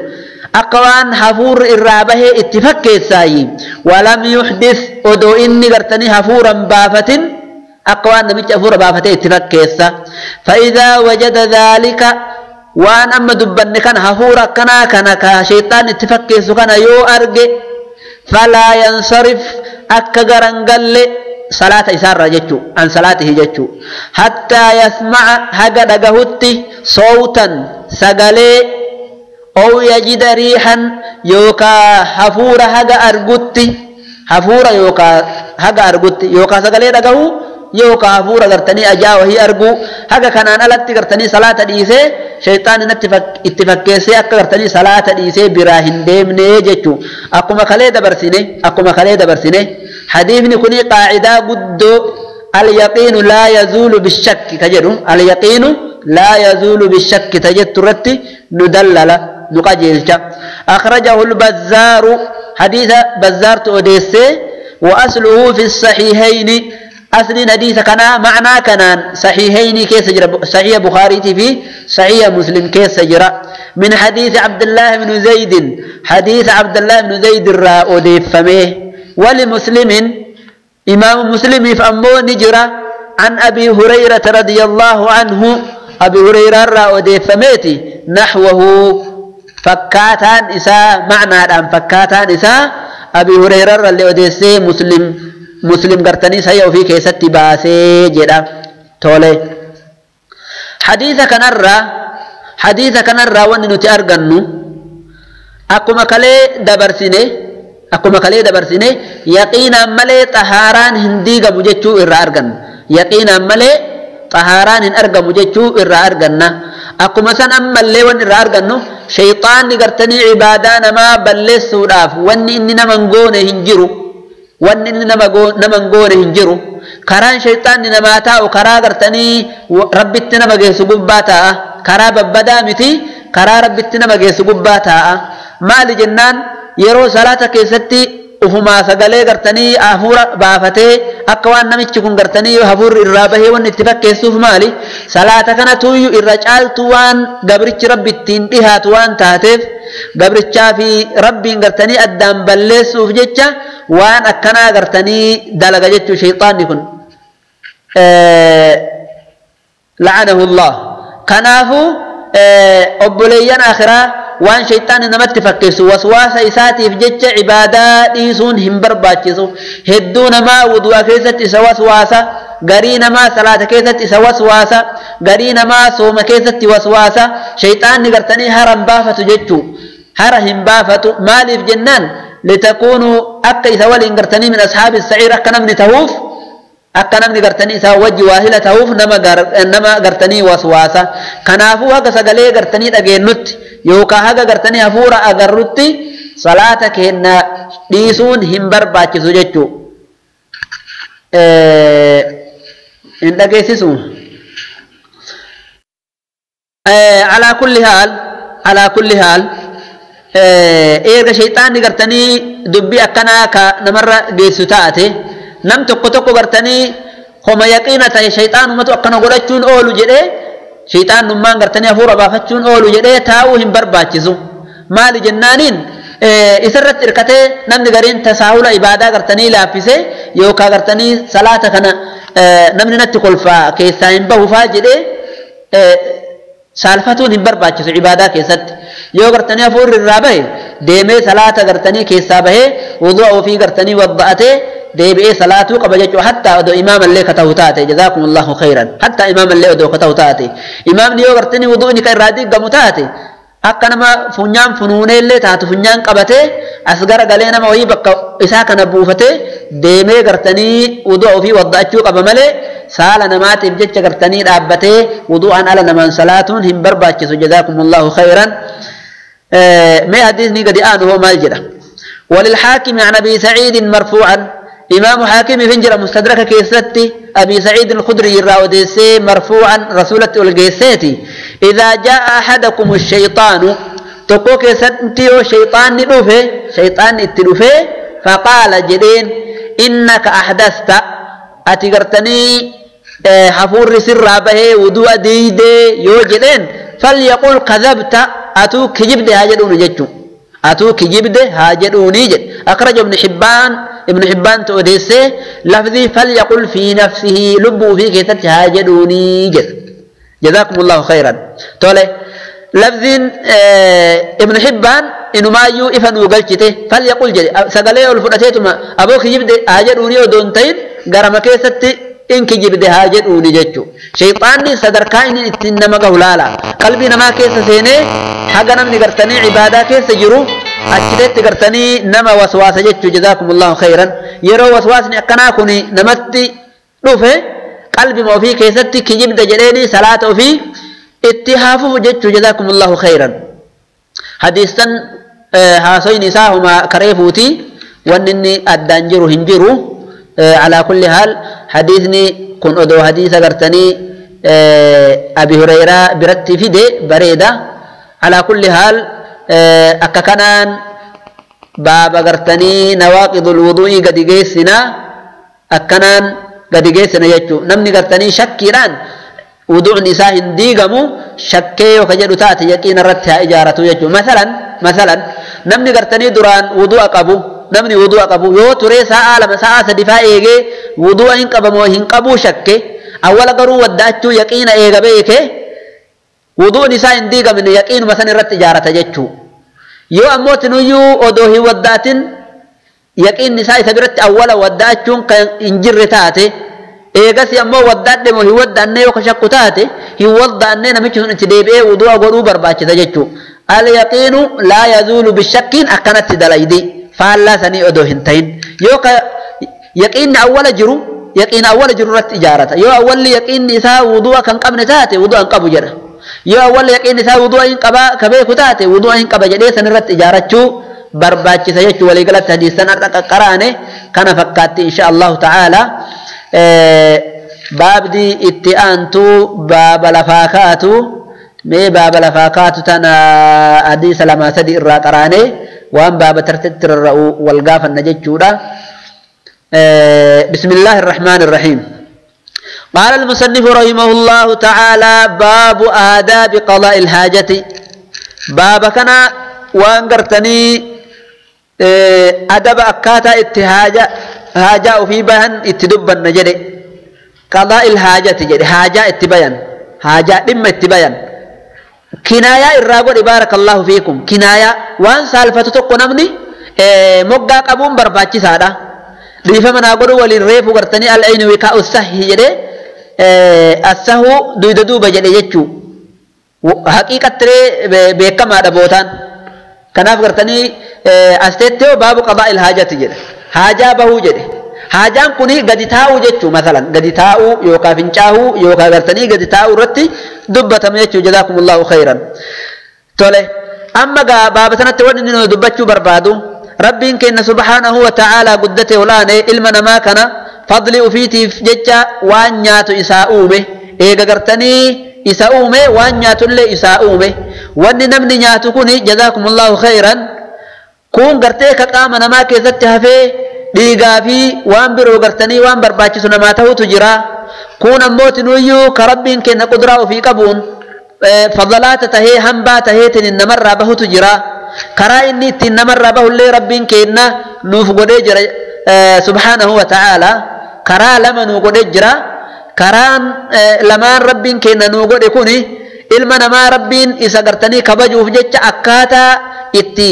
akka waan hafuurri irraa bahee itti fakkeessaayi. Walam yuhdis odoo inni gartanii hafuuran baafatin akka waan namichi hafuura baafatee itti fakkeessa. Fa'izaa wajada dhaalika waan amma dubbanne kana hafuura akkanaa kana ka shayxaan itti fakkeessu kana yoo arge falaa yansarif akka garangalle صلاة إسارة جتشو عن صلاته جتشو حتى يسمع هجا دغهتي صوتا سغلي أو يجد ريحا يوكا حفورة هجا أرغتي حفورة يوكا هجا أرغتي يوكا سغلي دغهو يوكا حفورة غرتني أجا وهي أرغو هجا كنان ألتي غرتني صلاة ديسي شيطان اتفكيسي أكا غرتني صلاة ديسي براهن ديمني جتشو أكما خلي دبرسيني أكما خلي دبرسيني حديثني كوني قاعدة قد اليقين لا يزول بالشك تجد اليقين لا يزول بالشك تجد ترتي ندلل نقجلك. أخرجه البزار حديث بزار توديسي وأصله في الصحيحين أصل حديث كنا معنى كنان صحيحين كيس جرى صحيح بخاري في صحيح مسلم كيس جرى من حديث عبد الله بن زيد حديث عبد الله بن زيد الرأودي فمه ولمسلم إمام مسلم فأمو نجرة عن أبي هريرة رضي الله عنه أبي هريرة رأودي فميتي نحوه فكاتان إساء معنى الآن فكاتان إساء أبي هريرة اللي أوديسي مسلم مسلم قرتني سيئو في كيسة باسي جدا تولي حديث كنرى واننو تأرغنو أكما كالي دبرسيني akkuma kalee dabarsine yaqiinaan malee xahaaraan hin diigamu jechuu irraa arganna. Yaqiinaan malee xahaaraan hin argamu jechuu irraa arganna. Akkuma san ammallee wanni irraa argannu shayxaanni gartanii ibaadaa namaa balleessuudhaaf wanni inni nama hin goone hin jiru. Wanni inni nama hin goone hin jiru. Karaan shayxaanni namaa taa'u karaa gartanii rabbitti nama geessu gubbaa taa'a. Karaa babbadaa miti karaa rabbitti nama geessu gubbaa taa'a. Maali jennaan yeroo salaata keessatti ufumaa sagalee gartanii hafuura baafatee akka waan namichi kun gartanii hafuurri irraa bahee wanni itti fakkeessuuf maali salaata kana tuyyu irra caaltu waan gabrichi rabbi ittiin dhihaatu waan taateef gabrichaa fi rabbiin gartanii addaan balleessuuf jecha waan akkanaa gartanii dalaga jechuu shayxaanni kun la'anahu Allah. Kanaafuu obboleeyyan akhiraa waan shayxaanni namatti fakkeessu waswaasa isaatiif jecha ibaadaa dhiisuun hin barbaachisu. Hedduu namaa wudu'a keessatti isa waswaasa, garii namaa salaata keessatti isa waswaasa, garii namaa sooma keessatti waswaasa. Shayxaanni gartanii hara hin baafatu jechuu hara hin baafatu. Maaliif jennaan litakuunuu akka isa waliin gartanii min ashaabi saciir akka namni tahuuf akka namni gartanii isaa wajji waahila tahuuf nama gartanii waswaasa. Kanaafuu haga sagalee gartanii dhageennutti yookaan haga gartanii hafuura agarrutti salaata keenna dhiisuun hin barbaachisu jechuu. Hin dhageessisu. Alaa kulli haal erga shayxaanni gartanii dubbii akkanaa ka namarra geessu taate nam tokko tokko gartanii Homa yaqiina ta'e shayxaanumatu akkana godhachuun oolu jedhee shayxaanummaan gartanii hafuura baafachuun oolu jedhee taa'uu hin barbaachisu. Maali jennaaniin isarratti hirkatee namni gariin tasaahula ibaadaa gartanii laaffisee yookaan gartanii salaata kana namni natti kolfaa keessaa hin bahufaa jedhee saalfatuun hin barbaachisu ibaadaa keessatti. Yoo gartanii hafuurri irraa bahe deemee salaata gartanii keessaa bahee wudu'a ofii gartanii wadda'atee deebi'ee salaatuu qaba jechuudha. Hattaa odoo imaamallee ka ta'u taate jazaakumullahu khayran. Hattaa imaamallee odoo ka ta'u taate imaamni yoo gartanii wudu'ni ka irraa diigamu taate akka nama funyaan funuuneellee taatu funyaan qabatee as gara galee nama wayii bakka isaa kana buufatee deemee gartanii wudu'a ofii wadda'achuu qaba malee saala namaatiif jecha gartanii dhaabbatee wudu'aan ala namaan salaatuun hin barbaachisu. Jazaakumullahu khayran. Mee hadiisni gadi aanu hoo maal jedha? وللحاكم عن أبي سعيد مرفوعا. إمام حاكم فنجر مستدرك كيستي أبي سعيد الخدري الراوديسي مرفوعا رسولة الجيسيتي إذا جاء أحدكم الشيطان تقو كيستي شيطان ندوفه شيطان اتلوفه فقال جدين إنك أحدثت أتقرتني حفور سر به ودوء ديدي يو جدين فليقول كذبت أتو كجبد هاجدون جتشو أتو كجبد هاجدوني جد. أخرج ابن حبان ابن حبان توديسه لفظي فليقل في نفسه لبوا في كيتت هاجدوني جد. جزاكم الله خيرا. تولي لفظ ابن حبان إنه ما يو إفن وقلته فليقل جد سقليه الفرتيتما أبوك جبد هاجدوني ودونتين غرم كيست إنك جبد هاجدوني جدشو. شيطاني صدركاين إتنما قولالا قلبي نما كيس سيني حقا نمني قرتني عبادة كيس جرو أجلت قرتني نما وسواس جدشو. جزاكم الله خيرا. يرو وسواسني أكناكني نمتي روفه قلبي ما في كيستي كجبد جليني صلاة في اتهافه جدشو. جزاكم الله خيرا. حديثا هاسوين نساهما كريفوتي وانني الدانجرو هنجرو. على كل حال حديثني كن أدو حديث قرتني أبي هريرة برتي فيدي بريدة. على كل حال أككنان باب قرتني نواقض الوضوء قد جيسنا أكنان قد جيسنا يجو نمني قرتني شكيران وضوء نساء ديقمو شكي وكجدو تاتي يقين رتها إجارته يجو. مثلا نمني قرتني دران وضوء قبو namni wudu'a qabu yoo ture sa'a lama sa'a sadi faa eegee wudu'a hin qabamoo hin qabuu shakke awwala garuu wadda'achuu yaqiina eega beeke wudu'un isaa hin diigamne yaqiinuma san irratti ijaarata jechuu. Yoo ammoo tinuyyuu odoo hin wadda'atin yaqiinni isaa isa biratti awwala wadda'achuun kan hin jirre taate eegasi ammoo wadda'adhe moo hin wadda'anne yoo ka shakku taate hin wadda'anne namichi sun itti deebi'ee wudu'a godhuu barbaachisa jechuu. Al yaqiinu laa yazuulu bishakkiin akkanatti dalaydi faallaa sanii odoo hin ta'in. Yoo ka yaqiinni awwala jiru yaqiina awwala jiru irratti ijaarata. Yoo awwalli yaqiinni isaa wudu'a kan qabne taate wudu'a hin qabu jedha. Yoo awwalli yaqiinni isaa wudu'a hin qabaa ka beeku taate wudu'a hin qaba jedhee san irratti ijaarachuu barbaachisa jechuu. Waliigalatti hadiisan har'a qaqqaraane kana fakkaatti insha Allahu ta'ala. Baabdi itti aantu baaba lafaa kaatu mee baaba lafaa kaatu tana hadiisa lama sadi irraa qaraane waan baaba tartiitti rarra'u wal gaafanna jechuudha. بسم الله الرحمن الرحيم. قال المصنف رحمه الله تعالى باب آداب قضاء الحاجة. باب كان وانقرتني أدب أكاتا اتهاجة حاجة في بيان اتدب النجد قضاء الحاجة جد حاجة اتبيان حاجة لما اتبيان كناية الراغو بارك الله فيكم. كناية وان سالفة تقنمني مقا قبون برباتي سادة dhiifama naa godhu waliin reefu gartanii al-aynu wikaa'u sahhi jedhee assahu duyda duuba jedhe jechuu haqiiqattiree beekamaadha bootaan. Kanaaf gartanii asteettee baabu qadaa'il haajati jedhe haajaa bahuu jedhe. Haajaan kuni gadi taa'uu jechuu masalan gadi taa'uu yookaan fincaa'uu yookaan gartanii gadi taa'uu irratti dubbatame jechuu. Jazaakumullahu khayran. Tole amma gaa baaba sanatti wanni inni dubbachuu barbaadu ربين كن سبحانه وتعالى قدته ولانه إلما نما كان فضل أفيتي جتة وان نياتو إساؤومه إيغا قرتني إساؤومه وان نياتو اللي إساؤومه وان نمني نياتو كوني جزاكم الله خيرا كون قرتي كقام نما كيزتها في dhiigaa fi waan biroo gartanii waan barbaachisu namaa ta'utu jira. Kun ammoo tinuyyuu ka rabbiin kenna quduraa ofii qabuun fadalaata tahee hambaa taheetiin namarraa bahutu jira. Karaa inni ittiin namarraa bahullee rabbiin kenna nuuf godhee jira subhaanahu wa ta'aala. Karaa lama nuu godhee jira. Karaan lamaan rabbiin kenna nuu godhe kuni ilma namaa rabbiin isa gartanii kabajuuf jecha akkaataa itti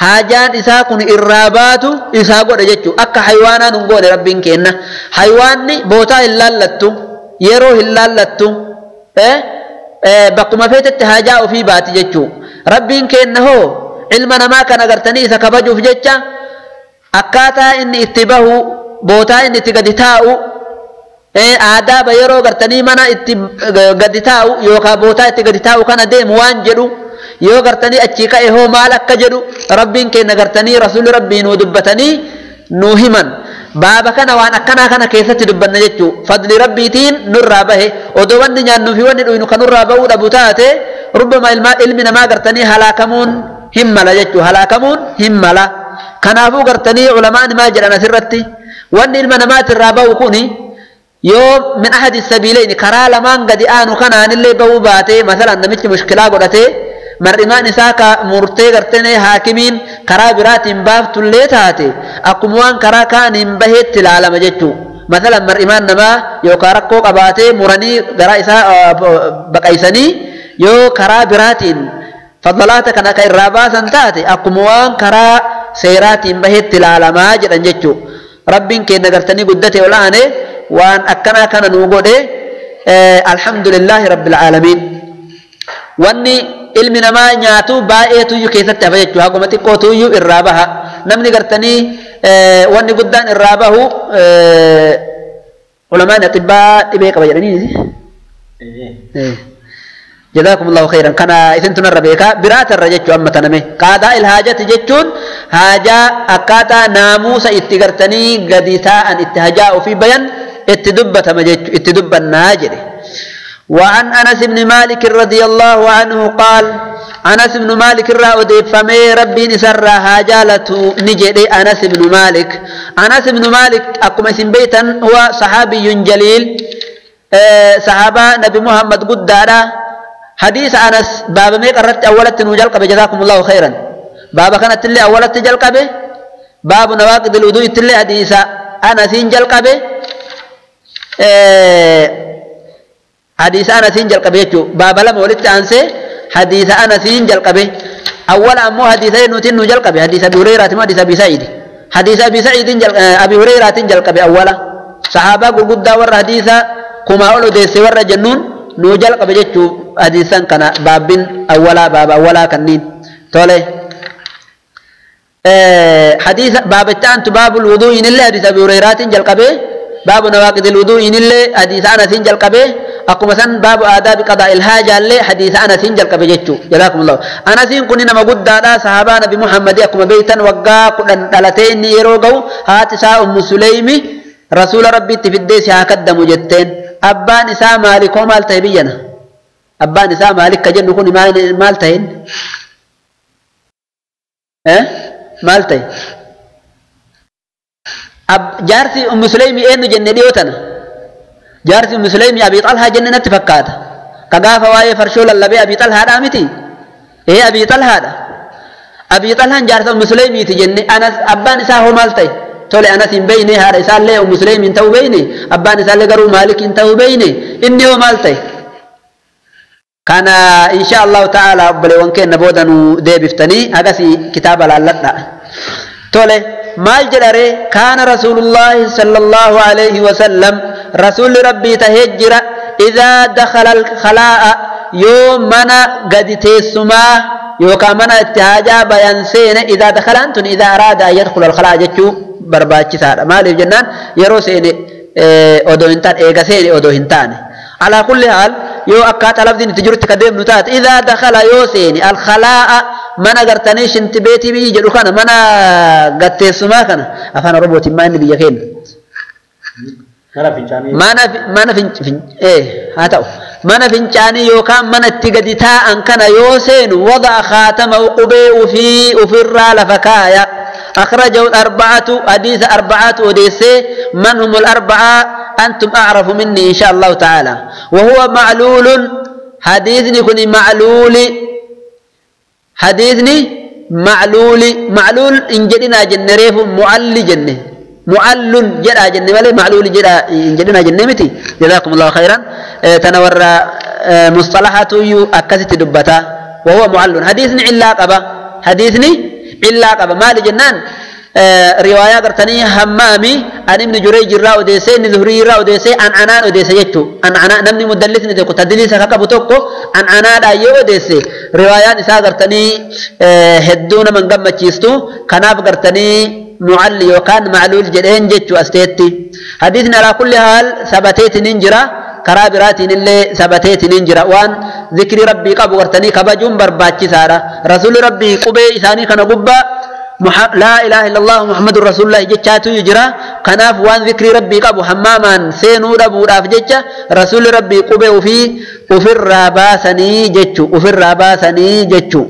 haajaan isaa kun irraa baatu isaa godhe jechuudha. Akka haywaanaa nun goone rabbiin kenna. Haywaanni bootaa hin laallattu, yeroo hin laallattu, bakkuma feetetti haajaa ofii baati jechuudha. Rabbiin kenna hoo ilma namaa kana gartanii isa kabajuuf jecha akkaataa inni itti bahu, bootaa inni itti gadi taa'u, aadaaba yeroo gartanii mana itti gadi taa'u yookaan bootaa itti gadi taa'u kana deemu waan jedhu yoo gartanii achii ka'e hoo maal akka jedhu rabbiin kenna gartanii rasuulli rabbii nuu dubbatanii nuu himan. Baaba kana waan akkanaa kana keessatti dubbanna jechuu fadli rabbiitiin nurraa bahe. Odoo wanni nyaannuu fi wanni dhuynu kan nurraa bahuu dhabu taate rubbama ilmi namaa gartanii halaakamuun hin mala jechuu, halaakamuun hin mala. Kanaafuu gartanii ulamaan maal jedhan asirratti wanni ilma namaatirraa bahu kuni yoo min ahadi sabiilayni karaa lamaan gadi aanu kanaanillee bahuu baate, masalan namichi mushkilaa godhatee mar'imaan isaa ka murtee gartee haakimiin karaa biraatiin baaftullee taate akkuma waan karaa kaaniin baheetti ilaalama jechuu. Masalan mar'imaan namaa yookaan rakkoo qabaatee muranii garaa isaa baqaysanii yoo karaa biraatiin fadalaata kana ka irraa baasan taate akkuma waan karaa seeraatiin baheetti ilaalamaa jedhan jechuu. Rabbiin keenya gartanii guddate ol aane waan akkanaa kana nuu godhe, alhamdulillahi rabbil aalamiin. Wanni ilmi namaa nyaatu baay'eetuyyuu keessatti hafa jechuudha. Haguma xiqqootuyyuu irraa baha. Namni gartanii wanni guddaan irraa bahu ulamaan xibbaa dhibee qaba jedhanii. جزاكم الله خيرا. كان إذن تنر بيكا برات الرجل أما تنمي قضاء الحاجة جتون حاجة أكاتا ناموس اتقرتني قديساء اتهجاء في بيان اتدبت مجت اتدب الناجر. وعن أنس بن مالك رضي الله عنه قال أنس بن مالك رأى فمي ربي نسر هاجالة نجري. أنس بن مالك، أنس بن مالك أقوم اسم بيتا هو صحابي جليل، صحابة نبي محمد قدارة. حديث أنس باب ميك الرت أولت نجلق جزاكم الله خيرا. باب كانت اللي أولت جلق به باب نواقض الوضوء تلي حديث أنس جلق به حديث أنس جلق به باب لما ولدت أنس حديث أنس جلق به أول أمو حديثين نتن جلق به حديث أبي هريرة حديث أبي سعيد حديث أبي سعيد جلق أبي هريرة جلق به أولا صحابة قد ور حديث كما أولو ديس ور جنون نوجل قبجتشو حديثا كان بابين أولا باب أولا كنين تولي حديث باب التانت باب الوضوء إن الله حديث أبي هريرة جل قبه باب نواقض الوضوء إن الله حديث أنس جل قبه أقوم مثلا باب آداب قضاء الحاجة اللي حديث أنس جل قبجتشو جزاكم الله. أنس كنا ما قد دادا صحابة نبي محمد أقوم بيتا وقا كنا يروقو هاتسا أم سليم رسول ربي تفديس هكذا مجتين. أبان إساء مالك ومال تهبينا أبان إساء مالك كجن نكون مال تهين مال تهين جارسي أم سليمي إنو جنة ديوتنا جارسي أم سليمي أبي طلحة جنة نتفكات كغافة واي فرشول اللبي أبي طلحة دامتي إيه أبي طلحة أبي طلحة جارسي أم سليمي تجنة أنا أبان إساء هو مال تهين تولي أنس بيني هذا إسال لي أم سليم انتو بيني أبان إسال لي قروا مالك انتو بيني إني ومالتي كان إن شاء الله تعالى بلي وانكين نبودا ديبفتني هذا سي كتاب لعلتنا تولي مال جلري كان رسول الله صلى الله عليه وسلم رسول ربي تهجر إذا دخل الخلاء يومنا قد تيسما يوكامنا اتهاجا بيان سين إذا دخل أنتن إذا أراد أن يدخل الخلاء جتشو barbaachisaadha. Maaliif jennaan yeroo seene odoo hin taane eega seene odoo hin taane. Alaa kulli haal yoo akkaataa laftiin itti jirutti ka deemnu taate idhaa dakhala yoo seene alkhalaa'a mana gartanii shintibeetii biyyi jedhu kana mana gatteessumaa kana afaan Oromootiin maa inni biyya keenya. Mana haa ta'u mana fincaanii yookaan mana itti gadi taa'an kana yoo seenu wada'a khaatamahu qubee ufii ufirraa lafa kaaya. أخرجه الأربعة حديث أربعة أوديسي من هم الأربعة أنتم أعرف مني إن شاء الله تعالى. وهو معلول حديثني كني معلول حديثني معلول معلول إن جدنا جنريف معل جنة معل جدا جنة ولا معلول جدا إن جدنا جنة متي. جزاكم الله خيرا. تنور مصطلحات أكست دبتا وهو معل حديثني علا قبا حديثني إلا قبا مال جنان. رواية قرتني همامي عن ابن جريج الراء ديسي نزهري الراء ديسي عن عنان ديسي يجو عن عنان نمني مدلسني تكو تدليس كاكبو توكو عن عنان أيو ديسي رواية نساء قرتني هدون من قم تشيستو كناف قرتني معلي وكان معلول جدين جتو أستيتي. حديثنا على كل حال ثبتيت ننجرة كرابراتين اللي ثبتيت ننجرة وان ذكر ربي قبو قرتني كبجون برباتي سارة رسول ربي قبي إساني كان قبا لا إله إلا الله محمد رسول الله جتاتو يجرى كناف وان ذكر ربي قبو حماما سينو ربو راف جتة رسول ربي قبي وفي وفي الراباسني جتشو وفي الراباسني جتشو.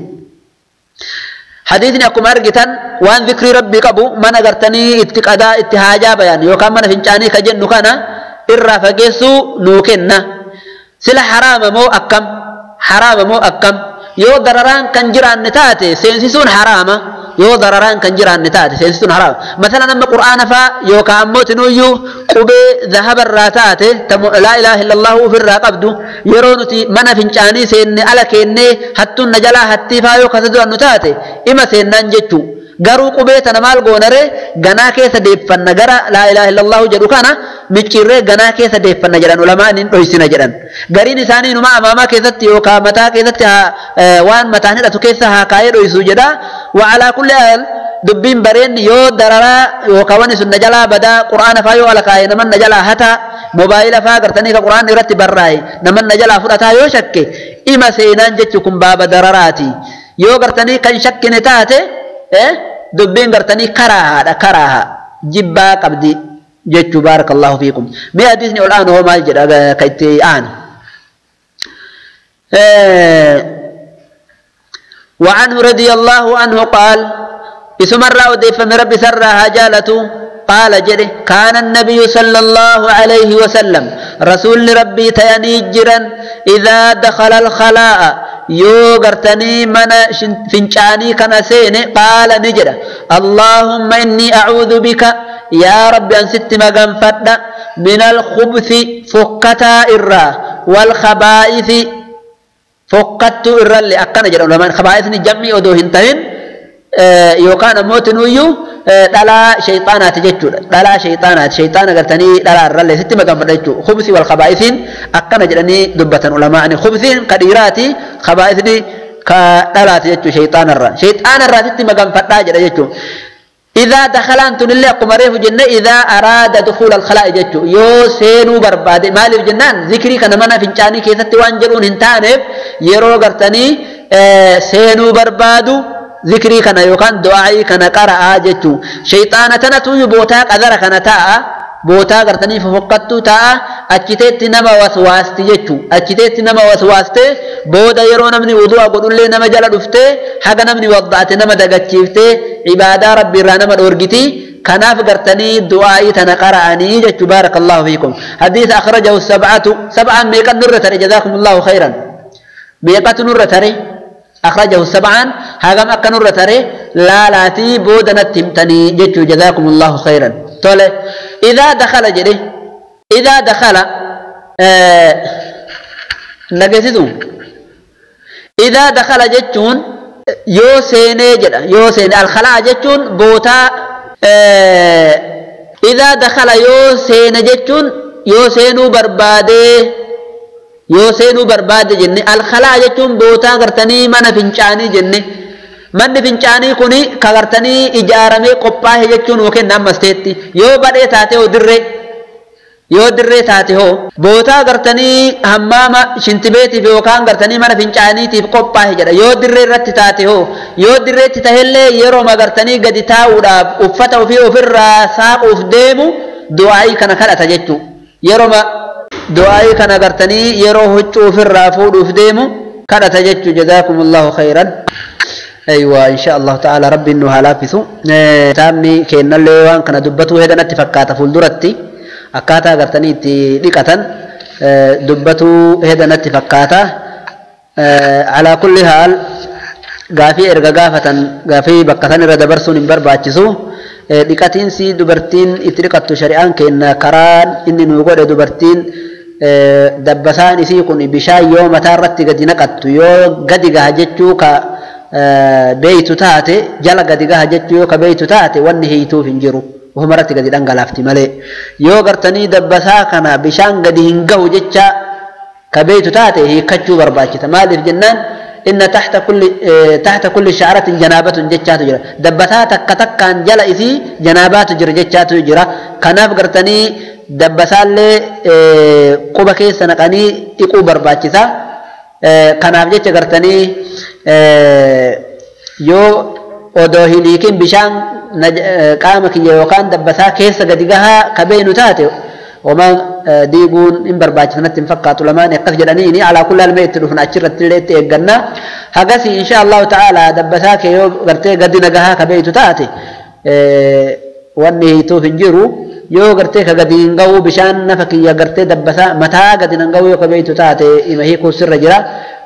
حديثنا أكم أرجتن وان ذكر ربي قبو من أغرتني اتقادا اتهاجا بيان يوكا من فنشاني كجن نكانا إرى فقيسو نوكنا سلا حرام مو أكم حرام مو أكم يو ضرران كان جران نتاتي سينسيسون حرامة يو ضرران كان جران نتاتي سينسيسون حرام. مثلا أما قرآن فا يو كاموت نويو قبي ذهب الراتاتي لا إله إلا الله في الراقبدو يرونتي من فنشاني سين ألكيني حتى نجلا حتى فا يو كسدو النتاتي إما سينان جتو garuu qubee tana maal goonare ganaa keessa deeffanna gara laa ilaaha illallahu jedhu kana micciirree ganaa keessa deeffanna jedhan ulamaan hin dhoysina jedhan. Gariin isaanii numa amaamaa keessatti yookaan mataa keessatti waan mataan hidhatu keessa haa kaayee dhoysu jedha. Wa alaa kulli haal dubbiin bareen yoo dararaa yookaan wanni sun na jalaa badaa qur'aana faa yoo ala kaayee naman na jalaa hataa moobaayila faa gartanii ka qur'aanni irratti barraa'e naman na jalaa fudhataa yoo shakke ima seenaan jechu kun baaba dararaati. Yoo gartanii kan shakkine taate dubbiin gartanii karaahaadha karaaha jibbaa qabdi jechuu. Baarakallahu fiikum. Mee hadiisni ol aanu hoo maal jedha ka itti aanu? وعنه رضي الله عنه قال اسم الرأو ديف من ربي سرها جالته قال جده كان النبي صلى الله عليه وسلم رسول ربي تياني جرا إذا دخل الخلاء يو غرتني من فنشاني كان سيني قال نجرا اللهم إني أعوذ بك يا رب أن ست مغنفد من الخبث فكتا إرى والخبائث فكت إرى اللي أكنا جرا لما خبائث جمعي أدو هنتهن يوكان موت نويو دلا شيطانات جتشو دلا شيطانات شيطان غرتني دلا الرل ست مغنفد جتشو خبث والخبائث أكنا جراني دبة علماء خبث كديراتي خبائثني كدلات جتشو شيطان الرا شيطان الرا ست مغنفد جرا جتشو. إذا دخل أنتم اللي قمريه جنة إذا أراد دخول الخلاء جتشو يو سينو برباد مالي الجنان ذكري كان منا فنشاني كيست وانجرون هنتانف يرو غرتني سينو بربادو ذكري كان يوكان دعائي كان قرأ جتشو شيطانة تنتو يبوتا قذر كان تاء بوتا غرتني ففقتو تاء أجتت نما وسواستي جتشو أجتت نما وسواستي بودا يرو نمني وضوء قدول لي نما جل دفته حق نمني وضعت نما دقتشيفته عبادة ربي رانا مدورجتي كناف غرتني دعائي تنقرأني جتشو. بارك الله فيكم. حديث أخرجه السبعة سبعة ميقات نرتري جزاكم الله خيرا ميقات نرتري أخرجه السبعة هاغم أكا نرتري لا لاتي بودا نتمتني جتشو جزاكم الله خيرا. طول إذا دخل جري إذا دخل نجسدو إذا دخل جتشون يو سيني جدا يو سيني الخلاء جتشون بوتا إذا دخل يو سيني جتشون يو سينو بربادي يو سينو بربادي جنة الخلاء جتشون بوتا غرتني من فنشاني جنة من فنشاني كوني كغرتني إجارمي قباه جتشون وكن نمستيتي يو بدي تاتي ودري yoo dirree taate hoo bootaa gartanii hammaama shintibeetiif yookaan gartanii mana fincaaniitiif qophaa'e jedha. Yoo dirree irratti taate hoo yoo dirreetti tahellee yeroo magartanii gadi taa'uudhaaf uffata ofii ofirraa saaquuf deemu du'aa'ii kana kadhata jechuu. Yeroma du'aa'ii kana gartanii yeroo huccuu ofirraa fuudhuuf deemu kadhata jechuu. Jazaakumullahu khayran. Aywa, insha Allah ta'ala rabbiin nu haa laaffisu. Kitaabni kennallee waan kana dubbatuu hedanatti fakkaata, fuulduratti akkaataa gartanii itti dhiqatan dubbatuu hedanatti fakkaata. Alaa kulli haal, gaafii erga gaafatan gaafii bakka san irra dabarsuun hin barbaachisu. Dhiqatiinsi dubartiin itti dhiqattu, shari'aan kenna karaan inni nu godhe, dubartiin dabbasaan isii kun bishaan yoo mataa irratti gadi naqattu yoo gadi gaha jechuu ka beeytu taate, jala gadi gaha jechuu yoo ka beeytu taate, wanni hiituuf hin jiru, ofumarratti gadi dhangalaafti malee. Yoo gartanii dabbasaa kana bishaan gadi hin gahu jecha ka beeytu taate, hiikkachuu barbaachisa. Maaliif jennaan, inna taxta kulli shacratin janaabatun jechaatu jira. Dabbasaa takka takkaan jala isii janaabaatu jira jechaatu jira. Kanaaf gartanii dabbasaallee quba keessa naqanii dhiquu barbaachisa. Kanaaf jecha gartanii yoo odoo hin hiikin bishaan qaama kiyya yookaan dabbasaa keessa gadi gahaa ka beeynu taate, homaa diiguun hin barbaachisa natti hin fakkaatu. Lamaan akkas jedhaniini. Alaa kulli haal, mee itti dhufna, achirratti illee itti eegganna. Hagasi insha Allahu ta'ala, dabbasaa kee yoo gartee gadi nagahaa ka beeytu taate, wanni hiituuf hin jiru. Yoo gartee ka gadi hin ga'uu, bishaan nafa kiyya gartee dabbasaa mataa gadi hin ga'uu yoo ka beeytu taate, ima hiikuu sirra jira.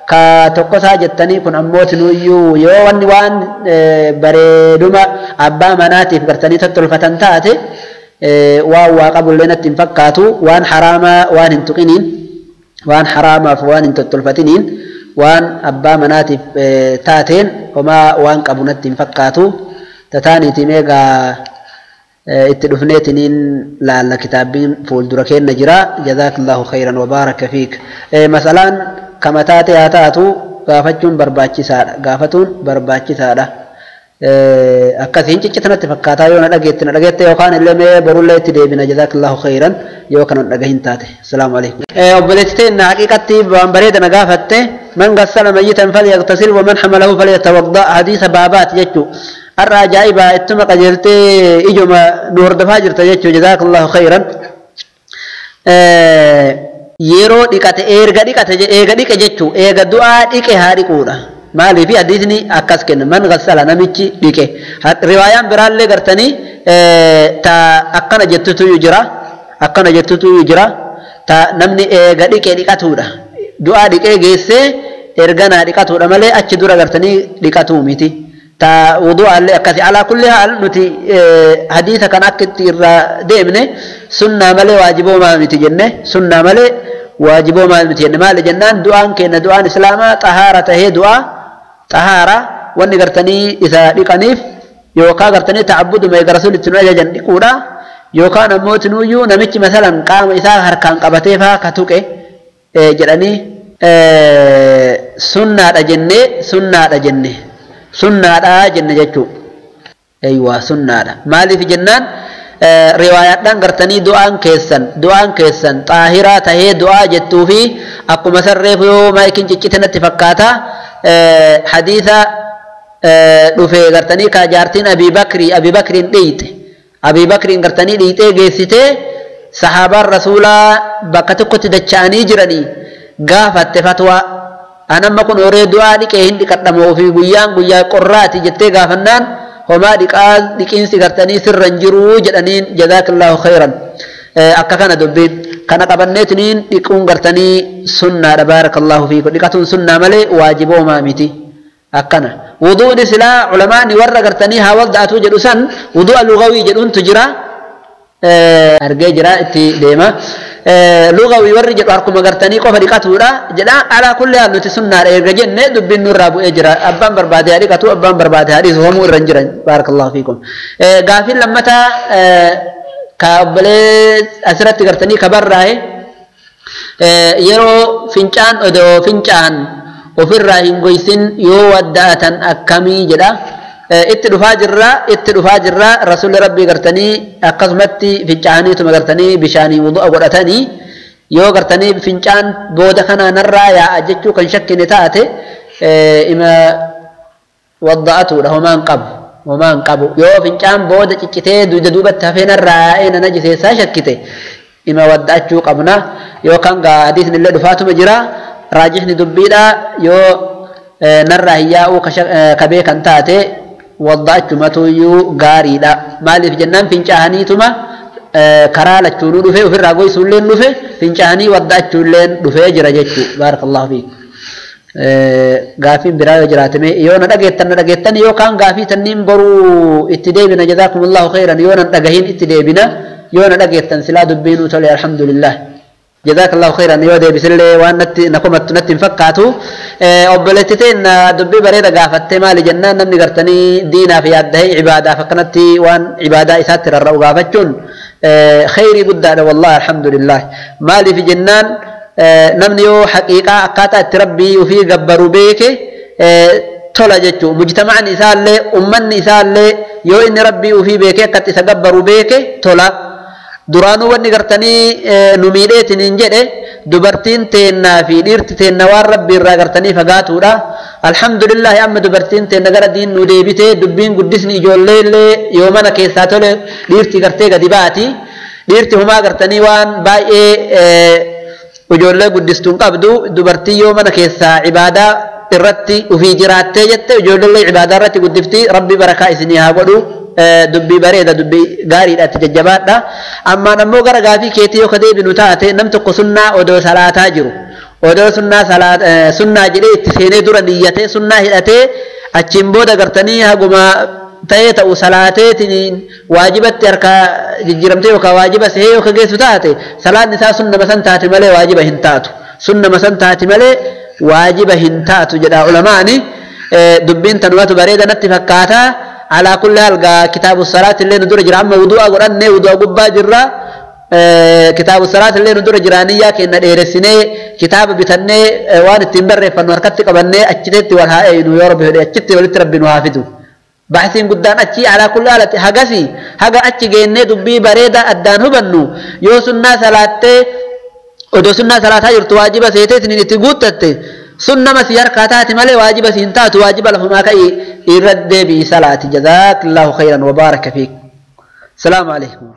Ka tokkosaa jettanii kun ammoo tinuyyuu yoo wanni waan bareeduma abbaa manaatiif gartanii tottolfatan taate, waan waa qabullee natti hin fakkaatu. Waan haraamaa waan hin tuqiniin, waan haraamaaf waan hin tottolfatiniin, waan abbaa manaatiif taateen homaa waan qabu natti hin fakkaatu. Tataaniiti meegaa itti dhufneetiniin laalla, kitaabbiin fuuldura kenna jira. Jazaakallahu khayran wa baaraka fiik. Masalaan kama taate haa taatu, gaafachuun barbaachisaadha, gaafatuun barbaachisaadha. Akkasiin ciccitanatti fakkaataa. Yoo na dhageette na dhageette, yookaan illee mee borullee itti deebina. Jazaakallahu khayran yoo kana dhagahin taate. Assalaamu alaikum. Obboleessi teenna haqiiqatti waan bareeda na gaafatte. Man gassala mayyitan falyagtasil wa man hamalahu falyatawadda, hadiisa baabaati jechuu. Har'a ajaa'ibaa, ittuma qajeeltee ijuma nu hordofaa jirta jechuu. Jazaakallahu khayran. Yeroo dhiqate, erga dhiqate, eega dhiqe jechuu, eega du'aa dhiqe haa dhiquudha. Maaliif hadiisni akkas kenna? Man gassala, namichi dhiqe. Riwaayaan biraallee gartanii ta akkana jettutu jira, akkana jettutu jira, ta namni eega dhiqe dhiqatuudha. Du'aa dhiqee geessee erganaa dhiqatuudha malee achi dura gartanii dhiqatuu miti. Ta wudu'aallee akkasi. Alaa kulli haal, nuti hadiisa kan akka itti irraa deemne, sunnaa malee waajiboomaa miti jenne, sunnaa malee waajiboomaa miti jenne. Maali jennaan, du'aan kenna du'aan islaamaa xahaara tahee, du'aa xahaara wanni gartanii isa dhiqaniif yookaan gartanii ta'abbuduma eega rasuulitti nu ajajan dhiquudha, yookaan ammoo tinuyyuu namichi masalan qaama isaa harkaan qabatee faa ka tuqe jedhanii sunnaadha jennee, sunnaadha jenne, sunnaadha jenne jechuu. Eeywa, sunnaadha. Maaliif jennaan, riwaayaadhaan gartanii du'aan keessan xaahiraa tahee du'aa jettuu fi akkuma sarreef yoo maayikiin ciccite natti fakkaata, hadiisa dhufe gartanii ka jaartiin Abii Bakrii Abii Bakriin dhiite, Abii Bakriin gartanii dhiitee geessitee, sahaabaan rasuulaa bakka tokkotti dacha'anii jiranii gaafatte fatwaa. Anamma kun horee du'aa dhiqee hin dhiqadhamoo fi guyyaan guyyaa qorraati jettee gaafannaan, homaa dhiqaa dhiqiinsi gartanii sirra hin jiruu jedhaniin. Jazaakallahu khayran. Akka kana dubbiin kana qabanneetiniin dhiquun gartanii sunnaadha. Baarakallahu fiikum. Dhiqatuun sunnaa malee waajiboomaa miti. Akkana wuduuni silaa culamaani warra gartanii haa walda'atuu jedhu san wudu'a lugawii jedhuntu jira, argee jira, itti deema. Lugawii warri jedhu harkuma gartanii qofa dhiqatuudha jedha. Alaa kulli haal, nuti sunnaadha erga jenne dubbiin nurraa bu'ee jira. Abbaan barbaade haa dhiqatu, abbaan barbaade haa dhiisu, homuu irra hin jiran. Baarakallahu fiikum. Gaafiin lammataa ka obbolee asirratti gartanii ka barraa'e, yeroo fincaan odoo fincaan ofirraa hin goysin yoo wadda'atan akkamii jedha. Itti dhufaa jirra, itti dhufaa jirra. Rasuulli rabbii gartanii akkasumatti fincaaniituma gartanii bishaanii wudu'a godhatanii, yoo gartanii fincaan booda kanaa narraa yaa'a jechuu kan shakkine taate, ima wadda'atuudha, homaan qabu, homaan qabu. Yoo fincaan booda ciccitee dugda duubatti hafee narraa yaa'ee na najiseessaa shakkite, Ima wadda'achuu qabna yookaan gaa hadiisni illee dhufaatuma jira raajixni dubbiidha yoo narraa hin yaa'uu kabee kan taate wadda'achumatuyyuu gaariidha. Maaliif jennaan fincaa'aniituma karaa lachuunuu dhufe ofirraa goysuulleen dhufe fincaa'anii wadda'achuulleen dhufee jira jechuu. Baarakallahu fiik. Gaafiin biraa yoo jiraatame yoo na dhageettan na dhageettan yookaan gaafii tanniin boruu itti deebina. Jazaakumullahu khayran. Yoo nan dhagahin itti deebina, yoo na dhageettan silaa dubbiinuu tole, alhamdulillah. Jazaakallahu khayran. Yoo deebisillee waan natti na komattu natti hin fakkaatu. Obboleettiteen dubbii bareeda gaafattee maali jennaan namni gartanii diinaaf yaaddahee ibaadaaf akkanatti waan ibaadaa isaatti rarra'u gaafachuun khayrii guddaadha wallahi, alhamdulillah. Maaliif jennaan namni yoo haqiiqaa akkaataa itti rabbii ofii gabbaru beeke tola jechuu. Mujtamacni isaallee ummanni isaallee yoo inni rabbii ofii beekee akkatti isa gabbaru beeke tola. Duraanuu wanni gartanii nu miidheetiin hin jedhe dubartiin teennaa fi dhiirti teenna waan rabbii irraa gartanii fagaatuudha. Alhamdulillahi, amma dubartiin teenna gara diin nu deebitee dubbiin guddisni ijoollee illee yoo mana keessaa tole dhiirti gartee gadi baati. Dhiirti humaa gartanii waan baay'ee ijoollee guddistuun qabdu. Dubartii yoo mana keessaa ibaadaa irratti ufii jiraattee jette ijoollee ibaadaa irratti guddifti. Rabbi barakaa isinii haa godhu. Dubbii bareeda, dubbii gaariidha, itti jajjabaadha. Ammaan ammoo gara gaafii keetii yoo ka deebinu taate, nam tokko sunnaa odoo salaataa jiru, odoo sunnaa sunnaa jedhee itti seenee dura niyyatee sunnaa hidhatee achiin booda gartanii haguma ta'ee ta'u salaateetiin waajibatti harkaa jijjiiramtee yookaan waajiba sehee yoo ka geessu taate, salaan isaa sunnama san taate malee waajiba hin taatu. Sunnama san taate malee waajiba hin taatu jedha ulamaani. Dubbiin tanumatu bareeda natti fakkaata. Alaa kulli haal gaa kitaabu salaat illee nu dura jira. Amma wudu'a godhannee wudu'a gubbaa jirra. Kitaabu salaat illee nu dura jira. Niyyaa keenya dheeressinee kitaaba bitannee waan ittiin barreeffannu harkatti qabannee achiteetti wal haa eeynu yoo rabbi fedhe, achitti walitti rabbi nu haa fidu. Baxsiin guddaan achi. Alaa kulli haal hagasi haga achi geennee dubbii bareeda addaan hubannu, yoo sunnaa salaattee odoo sunnaa salaataa jirtu waajiba seeteetiin itti guuttatte, sunnama si harkaa taati malee waajiba si hin taatu. Waajiba lafumaa ka'i irra deebi'i salaati. Jazaakallahu khayran wa baaraka fiik. Salaamu alaykum.